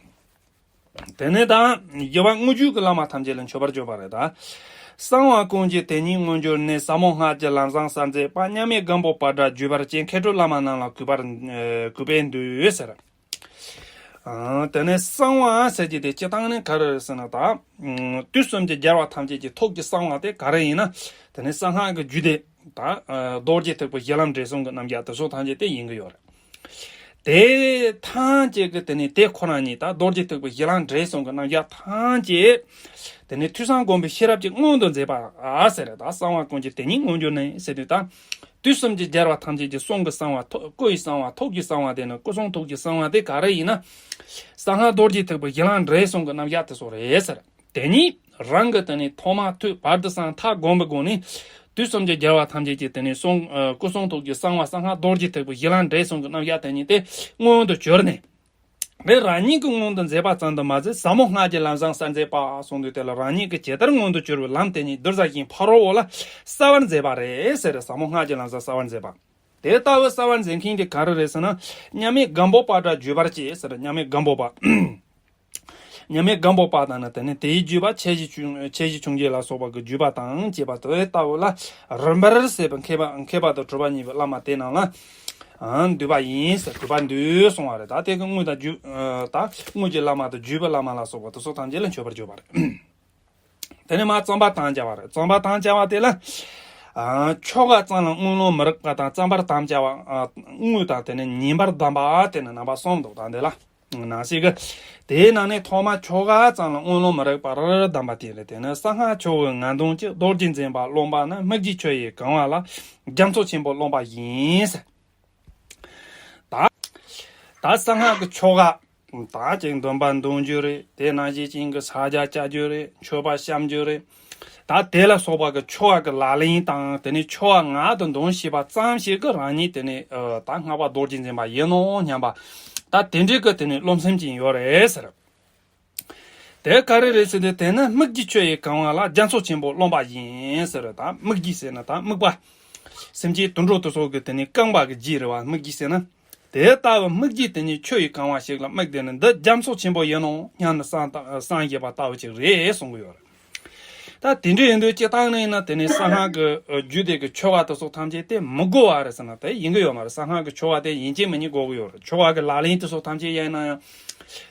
དེ་ནས་ད་རྒྱལ་བ་དངོས་བརྒྱུད་ཀྱི་བླ་མ་ཐམས་ཅད་ལ་མཆོད་པར་བརྗོད་པ་རེད་ད། གསང་བ་ཀུན་གྱི་དེ་ཉིད་མངོན་གྱུར་ནས། ཟབ་མོ་སྔགས་ཀྱི་ལམ་བཟང་གསལ་མཛད་པ། མཉམ་མེད་སྒམ་པོ་པ་ཏྲ་བརྒྱུད་པར་བྱེད། མཁས་གྲུབ་བླ་མ་རྣམས་ལ་གུས་པར་གུས་པས་འདུད་ཟེར། ཨ། དེ་ནས་གསང་བ་ཟེར་གྱི་དེ་སྤྱིར་བཏང་ནི་ག་རེ་རེད་ཟེར་ན་ད། དུས་གསུམ་གྱི་རྒྱལ་བ་ཐམས་ཅད་ཀྱི་ཐུགས་ཀྱི་གསང་བ་དེ་ག་རེ་ཡིན་ན། དེ་ནས་གསང་སྔགས་ཀྱི་རྒྱུད་སྡེ་དང་། རྡོ་རྗེ་ཐེག་པའི་གཞི་ལམ་འབྲས་གསུམ་གྱི་རྣམ་གཞག་དེ་ཚོ་ཐམས་ཅད་དེ་ཡིན་གྱི་ཡོད་རེད། དེ་ཐམས་ཅད་ཀྱི་དེ་ནས་དེ་ཁོ་ན་ཉིད་ད་རྡོ་རྗེ་ཐེག་པའི་གཞི་ལམ་འབྲས་གསུམ་གྱི་རྣམ་གཞག་ཐམས་ཅད་དེ་ནས་ཐོས་བསམ་སྒོམ་པའི་ཤེས་རབ་ཀྱིས་མངོན་དུ་མཛད་པ་ཟེར། ད་གསང་བ་ཀུན་གྱི་དེ་ཉིད་མངོན་གྱུར་ནས་ཟེར་དུས་ད། དུས་གསུམ་གྱི་རྒྱལ་བ་ཐམས་ཅད་ཀྱི་གསུང་གི་གསང་བ། ཐུགས་སྐུ་ཡི་གསང་བ། ཐུགས་ཀྱི་གསང་བ་དེ་ནི་སྐུ་གསུང་ཐུགས་ཀྱི་གསང་བ་དེ་ག་རེ་ཡིན་ན། གསང་སྔགས་རྡོ་རྗེ་ཐེག་པའི་གཞི་ལམ་འབྲས་གསུམ་གྱི་རྣམ་གཞག་དེ་ཚོ་རེད་ཟེར། དེ་ཉིད་རང་གི་དེ་ནས་ཐོག་མ་ཐོས། བར་དུ་གསང་། མཐར་སྒོམ་པའི་སྒོ་ནས་དུས་གསུམ་གྱི་རྒྱལ་བ་ཐམས་ཅད་ཀྱི་དེ་ནས་གསུང་། སྐུ་གསུང་ཐུགས་ཀྱི་གསང་བ་གསང་སྔགས་རྡོ་རྗེ་ཐེག་པའི་གཞི་ལམ་འབྲས་གསུམ་གྱི་རྣམ་གཞག་དེ་ཉིད་དེ་མངོན་དུ་གྱུར་ནས། དེ་རང་ཉིད་ཀྱིས་མངོན་དུ་མཛད་པ་ཙམ་དུ་མ་ཟད། ཟབ་མོ་སྔགས་ཀྱི་ལམ་བཟང་གསལ་མཛད་པ་གསུངས་དུས་དེ་ལ་རང་ཉིད་ཀྱིས་ཇི་ལྟར་མངོན་དུ་གྱུར་པའི་ལམ་དེ་ཉིད་གདུལ་བྱ་གཞན་ཕ་རོལ་པོ་ལ་གསལ་བར་མཛད་པ་རེད་ཟེར། ཟབ་མོ་སྔགས་ཀྱི་ལམ་བཟང་གསལ་བར་མཛད་པ། དེ་ལྟ་བུ་གསལ་བར་མཛད་མཁན་དེ་ག་རེ་རེད་ཟེར་ན། མཉམ་མེད་སྒམ་པོ་པ་ཏྲ་བརྒྱུད་པར་བྱེད་ཟེར། མཉམ་མེད་སྒམ་པོ་པ། མཉམ་མེད་སྒམ་པོ་པ་དང་ནི་དེ་ནི་དེའི་བརྒྱུད་པ་ཁྱད་གཞི་ཆུང་། ཁྱད་གཞི་ཆུང་ཆུང་ལ་སོགས་པ་གི་བརྒྱུད་པ་དང་བཅས་པ་དེ་ལྟ་བུ་ལ་རིམ་པར་བྱེད་པའི་མཁས་པ། མཁས་པ་དང་གྲུབ་པ་བརྙེས་པའི་བླ་མ་དེ་རྣམས་ལ་འདུད་པ་ཡིན་ཟེར། གུས་པར་འདུད་གསུང་བ་རེད། ད་དེ་གི་དངོས་དང་བརྒྱུད། ད་དངོས་ཀྱི་བླ་མ་དང་བརྒྱུད་པའི་བླ་མ་ལ་སོགས་པ་དེ་ཚོ་ཐམས་ཅད་ལ་མཆོད་པར་བརྗོད་པ་རེད། དེ་ནས་མར་རྩོམ་པར་དམ་བཅའ་བ་རེད། རྩོམ་པར་དམ་བཅའ་བ་དེ་ལ། ཨ། ཆོ་ག་ཙམ་ལ་སྔོན་སློང་མི་རིགས་པ་དང་། རྩོམ་པར་དམ་བཅའ་བ། ཨ། དངོས་དང་དེ་ནས་ཉན་པར་གདམས་པ་དེ་ནི་རྣམ་པ་གསུམ་འདུག་ད་འདི་ལ་ནང་བཞིན་གྱི། དེའི་ནང་ནས་ཐོག་མར་ཆོ་ག་ཙམ་ལ་སྔོན་སློང་མི་རིགས་པར་གདམས་པ་དེ་རེད། དེ་ནི་གསང་སྔགས་ཆོས་དབུས་ལྔ་འདོན་གྱི་རྡོ་རྗེ་འཛིན་པ་རློམ་པ་ནི། སྨིག་རྒྱུའི་ཆུ་ཡིས་གང་བ་ལ། རྒྱ་མཚོ་ཆེན་པོ་རློམ་པ་བཞིན་ཟེར། ད་ད་གསང་སྔགས་ཀྱི་ཆོ་ག་ད་ཅིག་འདོན་པ་འདོན་རྒྱུ་རེད། དེ་ནང་བཞིན་ཅན་གྱི་ཕྱག་རྒྱ་བཅའ་རྒྱུ་རེད། མཆོད་པ་བཤམ་རྒྱུ་རེད། ད་དེ་ལ་སོགས་པ་གི་ཆོ་ག་གི་ལག་ལེན་དང་། དེ་ནས་ཆོ་ག་ངག་ཏུ་འདོན་ཤེས་པ་ཙམ་ཞིག་གིས་རང་ཉིད་དེ་ནས་ད་སྔགས་པ་རྡོ་རྗེ་འཛིན་པ་ཡིན་ནོ་སྙམ་པ། ད་དེ་འདྲའི་གི་དེ་ནས་རློམ་སེམས་ཅན་ཡོད་རེད་ཟེར། དེ་ག་རེ་རེད་ཟེར་དུས། དེ་ནི་སྨིག་རྒྱུའི་ཆུ་ཡིས་གང་བ་ལ། རྒྱ་མཚོ་ཆེན་པོ་རློམ་པ་བཞིན་ཟེར། ད་སྨིག་རྒྱུ་ཟེར་ན་ད་སྨིག་པ། སེམས་ཅན་དུད་འགྲོ་དེ་ཚོ་གི་དེ་ནི་རྐང་པ་གི་རྒྱུ་རེད་བ། སྨིག་རྒྱུ་ཟེར་ན། དེ་ལྟ་བུ་སྨིག་རྒྱུ་དེ་ཉིད་ཆུ་ཡིས་གང་བ་ཞིག་ལ་དམིགས་ཏེ་ནི། འདི་རྒྱ་མཚོ་ཆེན་པོ་ཡིན་ནོ་སྙམ་ནས་བསམ་བསམ་བཞེས་པ་ལྟ་བུ་ཅིག་རེད་གསུང་གི་ཡོད་རེད། ད་དེ་འདྲ་ཡིན་དུས་སྤྱིར་བཏང་ནས་ཡིན་ན་དེ་ནི་གསང་སྔགས་ཀྱི་རྒྱུད་སྡེ་གི་ཆོ་ག་དེ་ཚོ་ཐམས་ཅད་དེ་མི་དགོས་པ་རེད་ཟེར་ན་དེ་ཡིན་གི་ཡོད་མ་རེད། གསང་སྔགས་ཀྱི་ཆོ་ག་དེ་ཡིན་གཅིག་མིན་གཉིས་དགོས་གི་ཡོད་རེད། ཆོ་ག་གི་ལག་ལེན་དེ་ཚོ་ཐམས་ཅད་ཡིན་ན་ཡང་།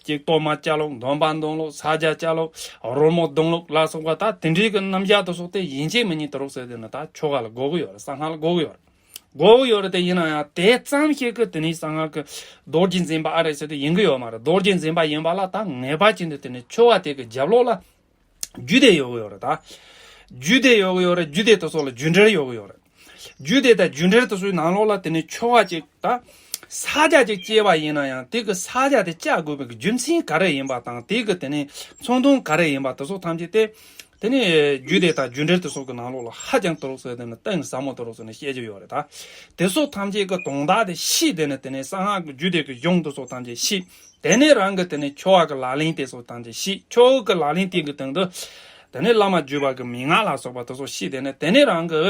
གཅིག་གཏོར་མ་བཅའ་ལོག་འདོན་པ་འདོན་ལོག་ཕྱག་རྒྱ་བཅའ་ལོག་རོལ་མོ་རྡུང་ལོག་ལ་སོགས་པ་ད་དེ་འདྲའི་གི་རྣམ་གཞག་དེ་ཚོ་དེ་ཡིན་གཅིག་མིན་གཉིས་དུ་རོགས་ཟེར་དེ་ནི་ད་ཆོ་ག་ལ་དགོས་གི་ཡོད་རེད། གསང་སྔགས་ལ་དགོས་གི་ཡོད་རེད། དགོས་ཀྱི་ཡོད་རེད། དེ་ཡིན་ན་ཡང་དེ་ཙམ་ཞིག་གིས་དེ་ནས་གསང་སྔགས་ཀྱི་རྡོ་རྗེ་འཛིན་པ་ཨ་རེད་ཟེར་དེ་ཡིན་གྱི་ཡོད་མ་རེད། རྡོ་རྗེ་འཛིན་པ་ཡིན་པ་ལ་ད་ངེས་པར་དུ་དེ་ནས་ཆོ་ག་དེ་གི་རྒྱབ་ལོགས་ལ་རྒྱུད་སྡེ་ཡོད་ཀྱི་ཡོད་རེད། ད་རྒྱུད་སྡེ་ཡོད་ཀྱི་ཡོད་རེད། རྒྱུད་སྡེ་དེ་ཚོ་ལ་རྒྱུད་འགྲེལ་ཡོད་ཀྱི་ཡོད་རེད། རྒྱུད་སྡེ་དང་རྒྱུད་འགྲེལ་དེ་ཚོའི་ནང་ལོགས་ལ་དེ་ནས་ཆོ་ག་ཅིག་ད་ཕྱག་རྒྱ་ཅིག་བཅས་པ་ཡིན་ན་ཡང་དེ་གི་ཕྱག་རྒྱ་དེ་བཅའ་དགོས་པའི་རྒྱུ་མཚན་ག་རེ་ཡིན་པ་དང་། དེ་གི་དེ་ནས་མཚོན་དོན་ག་རེ་ཡིན་པ་དེ་ཚོ་ཐམས་ཅད་དེ། དེ་ནས་རྒྱུད་སྡེ་དང་རྒྱུད་འགྲེལ་དེ་ཚོ་གི་ནང་ལོགས་ལ་ཧ་ཅང་དུ་རོགས་ཟེར་དེ་ནི་གཏིང་ཟབ་མོ་དུ་རོགས་ཟེར་ནས་བཤད་རྒྱུ་ཡོད་རེད། ད་དེ་ཚོ་ཐམས་ཅད་ཀྱི་དོན་དག་དེ་ཤེས་དེ་ནི་དེ་ནས་གསང་སྔགས་ཀྱི་རྒྱུད་སྡེ་གི་གཞུང་དེ་ཚོ་ཐམས་ཅད་ཤེས། དེ་ནས་རང་གི་དེ་ནས་ཆོ་ག་གི་ལག་ལེན་དེ་ཚོ་ཐམས་ཅད་ཤེས། ཆོ་ག་གི་ལག་ལེན་དེ་གི་སྟེང་དུ་དེ་ནས་བླ་མ་བརྒྱུད་པ་གི་མན་ངག་ལ་སོགས་པ་དེ་ཚོ་ཤེས། དེ་ནས་དེ་ནས་རང་གི་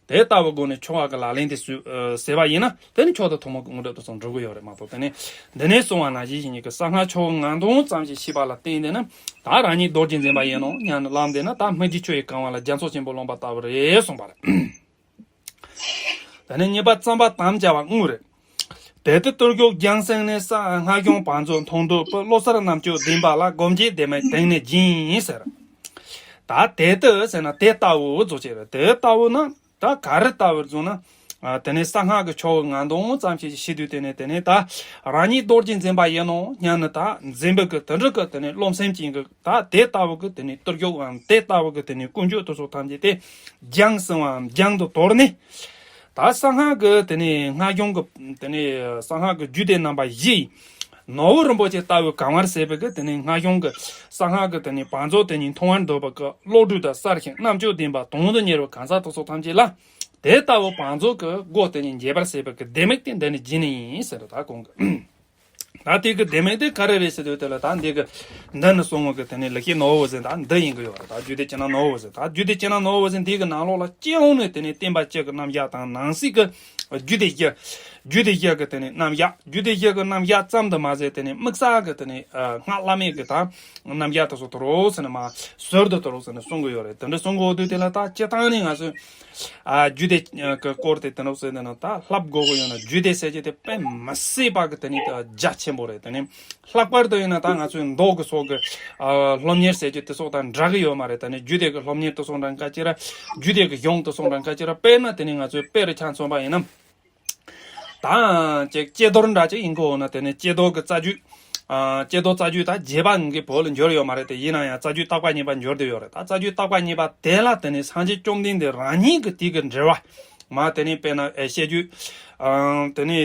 དེ་ལྟ་བུ་སྒོ་ནས་ཆོ་ག་གི་ལག་ལེན་དེ་སུ་ཟེར་བ་ཡིན་ན། དེ་ནི་མཆོག་ཏུ་ཐུན་མོང་གི་དངོས་གྲུབ་ཏུ་སོང་འགྲོ་གི་ཡོད་རེད་མ་གཏོགས། དེ་ནི་འདི་ནས་གསུངས་པ་ནང་བཞིན་ཞིག་ཉིད་ཀྱི་གསང་སྔགས་ཆོས་ངག་འདོན་ཙམ་ཞིག་ཤེས་པ་ལ་བརྟེན་ཏེ་ནི་ད་རང་ཉིད་རྡོ་རྗེ་འཛིན་པ་ཡིན་ནོ་སྙམ་ནས་ལམ་འདི་ན་ད་སྨིག་རྒྱུའི་ཆུ་ཡིས་གང་བ་ལ་རྒྱ་མཚོ་ཆེན་པོ་རློམ་པ་ལྟ་བུ་རེད་གསུངས་པ་རེད། དེ་ནས་གཉིས་པ་རྩོམ་པར་དམ་བཅའ་བ་དངོས་རེད། དེ་ལྟར་གཏོར་སྐྱོགས་རྒྱང་སེང་ནས། ས་སྔགས་གཞུང་བང་མཛོད་མཐོང་ཐོས་པའི། བློ་གསལ་རྣམ་དཔྱོད་ལྡན་པ་ལ། སྒོམ་བྱེད་བདེན་མེད་དེང་ནས་སྦྱིན་ཟེར། ད་དེ་ལྟར་ཟེར་ན་དེ་ལྟ་བུ་རྫོགས་བྱེད་རེད། དེ་ལྟ་བུ་ན་ད་ག་རེ་ལྟ་བུར་བཟུང་ན། ཨ། དེ་ནས་གསང་སྔགས་ཀྱི་ཆོ་ག་ངན་གདོན་ཙམ་ཞིག་ཤེས་དུས། དེ་ནས་དེ་ནས་ད་རང་ཉིད་རྡོ་རྗེ་འཛིན་པ་ཡིན་ནོ་སྙམ་ནས། ད་འཛིན་པའི་གི་དེ་འདྲ་གི་དེ་ནས་རློམ་སེམས་ཅན་གྱི་ད་དེ་ལྟ་བུ་གི་དེ་ནས་གཏོར་སྐྱོགས་འམ་དེ་ལྟ་བུ་གི་དེ་ནས་ཀུན་སྤྱོད་དེ་ཚོ་ཐམས་ཅད་དེ་རྒྱང་སེང་བའམ་རྒྱང་དུ་དོར་ནས། ད་གསང་སྔགས་ཀྱི་དེ་ནས་སྔགས་གཞུང་གི་དེ་ནས་གསང་སྔགས་ཀྱི་རྒྱུད་སྡེ་རྣམ་པ་བཞི་ཡི་ནོར་བུ་རིན་པོ་ཆེ་ལྟ་བུའི་གང་བར་ཟད་པའི་གི་དེ་ནས་སྔགས་གཞུང་གི་གསང་སྔགས་ཀྱི་དེ་ནས་བང་མཛོད་དེ་ཉིད་མཐོང་བར་འདོད་པ་གི་བློ་གྲོས་དང་གསལ་ཞིང་རྣམ་དཔྱོད་ལྡན་པ་དོན་དུ་གཉེར་བའི་གང་ཟག་དེ་ཚོ་ཐམས་ཅད་ལ། དེ་ལྟ་བུ་བང་མཛོད་ཀྱི་སྒོ་དེ་ཉིད་འབྱེད་པར་བྱེད་པའི་གི་ལྡེ་མིག་དེ་འདི་ནི་སྦྱིན་ནི་ཡིན་ཟེར། ད་གོང་གི་ད་དེ་གི་ལྡེ་མིག་དེ་ག་རེ་རེད་ཟེར་དུས། དེ་ལ་ད་འདི་གི་འདི་ནི་གསུང་བ་གི་དེ་ནི་ལེགས་བཤད་ནོར་བུ་ཟེར། ད་འདི་ཡིན་གི་ཡོད་རེད། ད་རྒྱུད་སྡེ་སྤྱི་ནང་ནོར་བུ་ཟེར། ད་རྒྱུད་སྡེ་སྤྱི་ནང་ནོར་བུ་ཟེར་འདི་གི་ནང་ལོགས་ལ་སྤྱི་ཡོངས་ནས་དེ་ནི་བསྟན་པ་སྤྱི་གི་རྣམ་གཞག་དང་། ནང་གསེས་གི་རྒྱུད་སྡེ་བཞི། རྒྱུད་སྡེ་བཞི་གི་དེ་ནི་རྣམ་གཞག་རྒྱུད་སྡེ་བཞི་གི་རྣམ་གཞག་ཙམ་དུ་མ་ཟད། དེ་ནི་དམིགས་བསལ་གི་དེ་ནི་ཨ་སྔགས་བླ་མེད་གི་ད་རྣམ་གཞག་དེ་ཚོ་དོ་རུང་ཟེར་ནས་མ་ཟུར་དུ་དོ་རུང་ཟེར་ནས་གསུང་གི་ཡོད་རེད། དེ་འདྲ་གསུང་གི་ཡོད་དུས། དེ་ལ་ད་སྤྱི་བཏང་ནས་ང་ཚོས་ཨ་རྒྱུད་སྡེ་གི་སྐོར་དེ་དེ་འདྲ་ཟེར་ནས་ན་ད་བསླབ་དགོས་གི་ཡོད་ན། རྒྱུད་སྡེ་ཟེར་རྒྱུ་དེ་དཔེ་མི་སྲིད་པ་གི་དེ་ནི་ད་རྒྱ་ཆེན་པོ་རེད། དེ་ནི་ལྷག་པར་དུ་ཡིན་ན་ད་ང་ཚོའི་མདོ་གི་སོགས་གི་ཨ་སློབ་གཉེར་ཟེར་རྒྱུ་དེ་སོགས་དང་འདྲ་གི་ཡོད་མ་རེད། དེ་ནི་རྒྱུད་སྡེ་གི་སློབ་གཉེར་དེ་སོགས་འདྲ་འགའ་ཅིག་ར། རྒྱུད་སྡེ་གི་གཞུང་དེ་སོགས་འདྲ་འགའ་ཅིག་ར། དཔེར་ན་དེ་ནི་ང་ཚོའི་དཔེ་རུ་ཆ་མཚོན་པ་ཡིན་ན། ད་ཅིག་ཀྱེ་རྡོར་འདྲ་ཅིག་ཡིན་གོ་ན། དེ་ནས་ཀྱེ་རྡོར་གྱི་རྩ་རྒྱུད། ཨ་ཀྱེ་རྡོར་རྩ་རྒྱུད་ད་རྒྱས་པ་ངའི་བོད་ལ་འབྱོར་ཡོད་མ་རེད་དེ། ཡིན་ན་ཡང་རྩ་རྒྱུད་བརྟག་པ་གཉིས་པ་འབྱོར་བསྡད་ཡོད་རེད། ད་རྩ་རྒྱུད་བརྟག་པ་གཉིས་པ་དེ་ལ་དེ་ནས་སངས་རྒྱས་བཅོམ་ལྡན་འདས་རང་ཉིད་ཀྱི་དེ་གི་འགྲེལ་བ་མ། དེ་ནས་དཔེར་ན་ཨེ་བཤད་རྒྱུད། ཨ་དེ་ནས་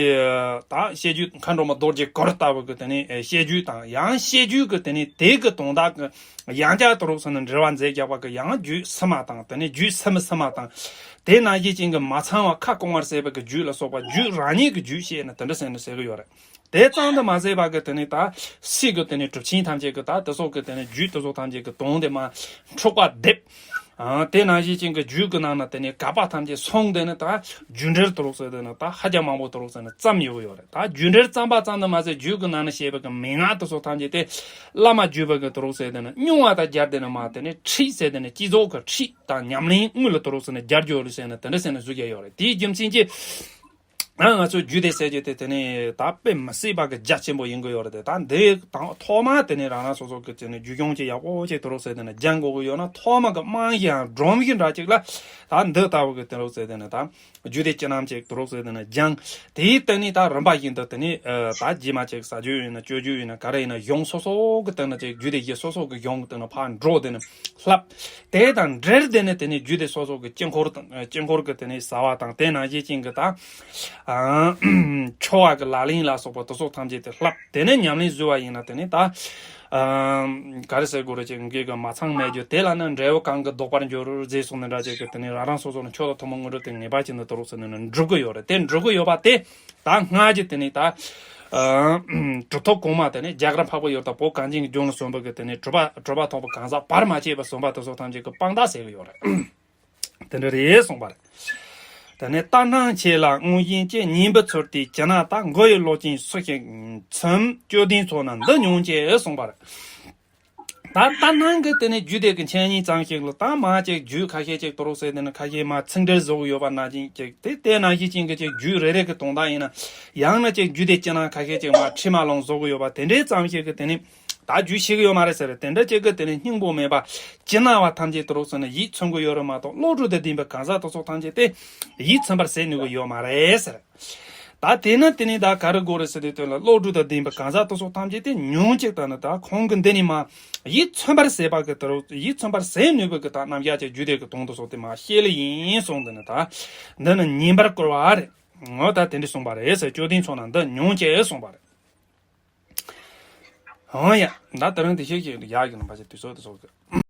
ད་བཤད་རྒྱུད་མཁའ་འགྲོ་མ་རྡོ་རྗེ་གུར་ལྟ་བུ་གི་དེ་ནས་ཨེ་བཤད་རྒྱུད་དང་། ཡང་བཤད་རྒྱུད་ཀྱི་དེ་ནས་དེ་གི་དོན་དག་གི་ཡང་བསྐྱར་དུ་རོབ་ཙམ་ནས་འགྲེལ་བ་མཛད་རྒྱག་པ་གི་ཡང་རྒྱུད་ཕྱི་མ་དང་། དེ་ནས་རྒྱུད་ཕྱི་མི་ཕྱི་མ་དང་། དེ་ནང་བཞིན་ཅན་གྱི་མ་ཚང་བ་ཁ་སྐོང་བར་བྱེད་པ་གི་རྒྱུད་ལ་སོགས་པ་རྒྱུད་རང་ཉིད་ཀྱི་རྒྱུད་བཤད་ན་དེ་འདྲ་ཟེར་ནས་ཟེར་གི་ཡོད་རེད། དེ་ཙམ་དུ་མ་ཟད་པ་གི་དེ་ནས་ད་སྲིད་ཀྱི་དེ་ནས་གྲུབ་ཆེན་ཐམས་ཅད་ཀྱི་ད་དེ་སོགས་ཀྱི་དེ་ནས་རྒྱུད་དེ་སོགས་ཐམས་ཅད་ཀྱི་དོན་དེ་མ་འཁྲུགས་པ་སྡེབ། ཨ་དེ་ནང་བཞིན་ཅན་གྱི་རྒྱུད་ཀྱི་ནང་ན་དེ་ནས་དགག་པ་ཐམས་ཅད་སོང་། དེ་ནས་ད་རྒྱུད་འགྲེལ་དུ་རོགས་ཟེར་དེ་ནས་ད་ཧ་ཅང་མང་པོ་དུ་རོགས་ཟེར་ནས་བརྩམས་ཡོད་ཀྱི་ཡོད་རེད། ད་རྒྱུད་འགྲེལ་བརྩམས་པ་ཙམ་དུ་མ་ཟད་རྒྱུད་ཀྱི་ནང་ན་བཤད་པ་གི་མན་ངག་དེ་སོགས་ཐམས་ཅད་དེ་བླ་མ་བརྒྱུད་པ་གི་དུ་རོགས་ཟེར་དེ་ནས་རྙིང་བ་དང་སྦྱར་དེ་ནས་མ། དེ་ནས་ཁྲིད་ཟེར་དེ་ནས་སྤྱི་ཚོགས་ཀྱི་ཁྲིད་དང་ཉམས་ལེན་དངོས་ལ་དུ་རོགས་ཟེར་ནས་སྦྱར་རྒྱུ་རེད་ཟེར་ནས་དེ་འདྲ་ཟེར་ནས་བཟོ་རྒྱུ་ཡོད་རེད། དེའི་རྒྱུ་མཚན་གྱིས། ང་ང་ཚོའི་རྒྱུད་སྡེ་ཟེར་རྒྱུ་དེ་དེ་ནས་ད་དཔེ་མི་སྲིད་པ་གི་རྒྱ་ཆེན་པོ་ཡིན་གི་ཡོད་རེད་དེ། ད་འདི་དང་ཐོག་མ་དེ་ནས་རང་རང་སོ་སོ་གི་དེ་ནས་རྒྱུད་སྐྱོང་ཅིག་ཡག་པོ་ཅིག་དུ་རོགས་ཟེར་དེ་ནས་སྦྱང་དགོས་གི་ཡོད་ན། ཐོག་མ་གི་རྨང་གཞི་ཡང་སྒྲོམ་གཞི་འདྲ་ཅིག་ལ་ད་འདི་ལྟ་བུ་གི་དུ་རོགས་ཟེར་དེ་ནས་ད་རྒྱུད་སྡེ་སྤྱི་རྣམ་ཅིག་དུ་རོགས་ཟེར་དེ་ནས་སྦྱང་། དེའི་སྟེང་ནས་ད་རིམ་པ་བཞིན་དུ་དེ་ནས་ཨ་ད་རྗེས་མ་ཅིག་ཟ་རྒྱུད་ཡིན་ན་སྤྱོད་རྒྱུད་ཡིན་ན་ག་རེ་ཡིན་ན་གཞུང་སོ་སོ་གི་སྟེང་ན་ཅིག་རྒྱུད་སྡེ་བཞི་སོ་སོ་གི་གཞུང་གི་སྟེང་ན་ཕར་འགྲོ་དེ་ནས་བསླབ། དེ་དང་འབྲེལ་དེ་ནས་དེ་ནས་རྒྱུད་སྡེ་སོ་སོ་གི་དཀྱིལ་འཁོར་དང་། དཀྱིལ་འཁོར་གྱི་དེ་ནས་བྱ་བ་དང་། དེ་ནང་བཞིན་ཅན་གྱི་ད་ཨ་ཆོ་ག་གི་ལག་ལེན་ལ་སོགས་པ་དེ་སོགས་ཐམས་ཅད་དེ་བསླབ། དེ་ནས་ཉམས་ལེན་བཟོས་པ་ཡིན་ན་དེ་ནས་ད་ཨ་ག་རེ་ཟེར་དགོས་རེད། ཅིག་འགས་ཀྱི་མ་ཚང་མེད་རྒྱུ་དེ་ལ་ནི་འབྲས་བུ་གང་གིས་བཟློག་པར་འགྱུར་ཟེར་གསུངས་ནས་འདྲ་ཅིག་གི་དེ་ནས་རང་རང་སོ་སོ་ནས་མཆོག་ཏུ་ཐུན་མོང་དངོས་གྲུབ་དེ་ངེས་པར་ཅན་དུ་དུ་རོགས་ཟེར་ནས་ནི་འགྲུབ་གི་ཡོད་རེད། དེ་འགྲུབ་གི་ཡོད་པ་དེ། ད་སྔར་གྱི་དེ་ནས་ད་ཨ་གྲུབ་ཐོབ་གོང་མ་དེ་ནས་རྒྱ་གར་འཕགས་པའི་ཡུལ་དང་བོད་གངས་ཅན་གྱི་ལྗོངས་ལ་སོན་པ་གི་དེ་ནས་གྲུབ་པ་གྲུབ་པ་ཐོབ་པའི་གང་ཟག་བར་མ་ཆད་པར་སོན་པ་དེ་ཚོ་ཐམས་ཅད་ཀྱི་དཔང་རྟགས་ཟེར་གི་ཡོད་རེད། དེ་འདྲ་རེད་གསུངས་པ་རེད། དེ་ནས་ལྟར་སྣང་ཆེ་ལ་མངོན་ཞེན་སྐྱེ། ཉན་པའི་ཚུལ་དེ་ཇི་ན་ལྟ། མགོ་ཡི་ལོག་ཅན་སུ་ཞིག་མཚུངས། སྐྱོ་ལྡན་ཚོགས་ན་འདི་མྱོང་ཅེས་གསུངས་པ་རེད། ད་ལྟར་སྣང་གི་དེ་ནས་རྒྱུད་སྡེ་གི་འཆད་ཉན་ཙམ་ཞིག་ལ་ད་མ་ཅིག་རྒྱུད་ཁ་ཤས་ཅིག་དུ་རོགས་ཟེར་དེ་ནས་ཁ་ཤས་མ་ཚིག་འགྲེལ་བཟོ་གི་ཡོད་པ་ནང་བཞིན་ཅིག་དེ་དེ་ནང་བཞིན་ཅན་གྱི་ཅིག་རྒྱུད་རེ་རེ་གི་དོན་དག་ཡིན་ན། ཡང་ན་ཅིག་རྒྱུད་སྡེ་སྤྱི་ནང་ཁ་ཤས་ཅིག་མ་ཁྲིད་མ་ལོང་བཟོ་གི་ཡོད་པ་དེ་འདྲའི་ཙམ་ཞིག་གི་དེ་ནས་ད་རྒྱུད་ཤེས་གི་ཡོད་མ་རེད་ཟེར། དེ་འདྲ་ཅིག་གི་དེ་ནས་སྙིང་པོ་མེད་པ་ཅི་སྣང་བ་ཐམས་ཅད་དུ་རོགས་ཟེར་ནས་ཡིད་མཚོན་གི་ཡོད་རེད་མ་གཏོགས། བློ་གྲོས་དང་ལྡན་པའི་གང་ཟག་དེ་ཚོ་ཐམས་ཅད་དེ་ཡིད་མཚོན་པར་ཟད་ནུས་གི་ཡོད་མ་རེད་ཟེར། ད་དེ་ནི་དེ་ནི་ད་ག་རེ་དགོས་རེད་ཟེར་དུས། དོན་ལ་བློ་གྲོས་དང་ལྡན་པའི་གང་ཟག་དེ་ཚོ་ཐམས་ཅད་དེ་ཉུང་ཅིག་ད་ནི་ད་ཁོང་གི་འདི་ནི་མ་ཡིད་མཚོན་པར་ཟད་པ་གི་དེ་རུ་ཡིད་མཚོན་པར་ཟད་ནུས་པའི་གི་ད་རྣམ་གཞག་ཅིག་རྒྱུད་སྡེ་གི་དོན་དེ་ཚོ་དེ་མ་ཤེས་ལེ་ཡིན་གསུངས། དེ་ནི་ད་འདི་ནི་ཉན་པར་བསྐུལ་བ་རེད། འོ་ད་དེ་འདྲ་གསུངས་པ་རེད་ཟེར། སྐྱོ་ལྡན་ཚོགས་ན་འདི་མྱོང་ཅེས་གསུངས་པ་རེད། འོ་ཡ། ད་དེ་རིང་དེ་ཤེས་ཀྱི་ཡག་གི་ནང་པ་ཅིག་དུས་ཚོད་དེ་ཚོ་གི།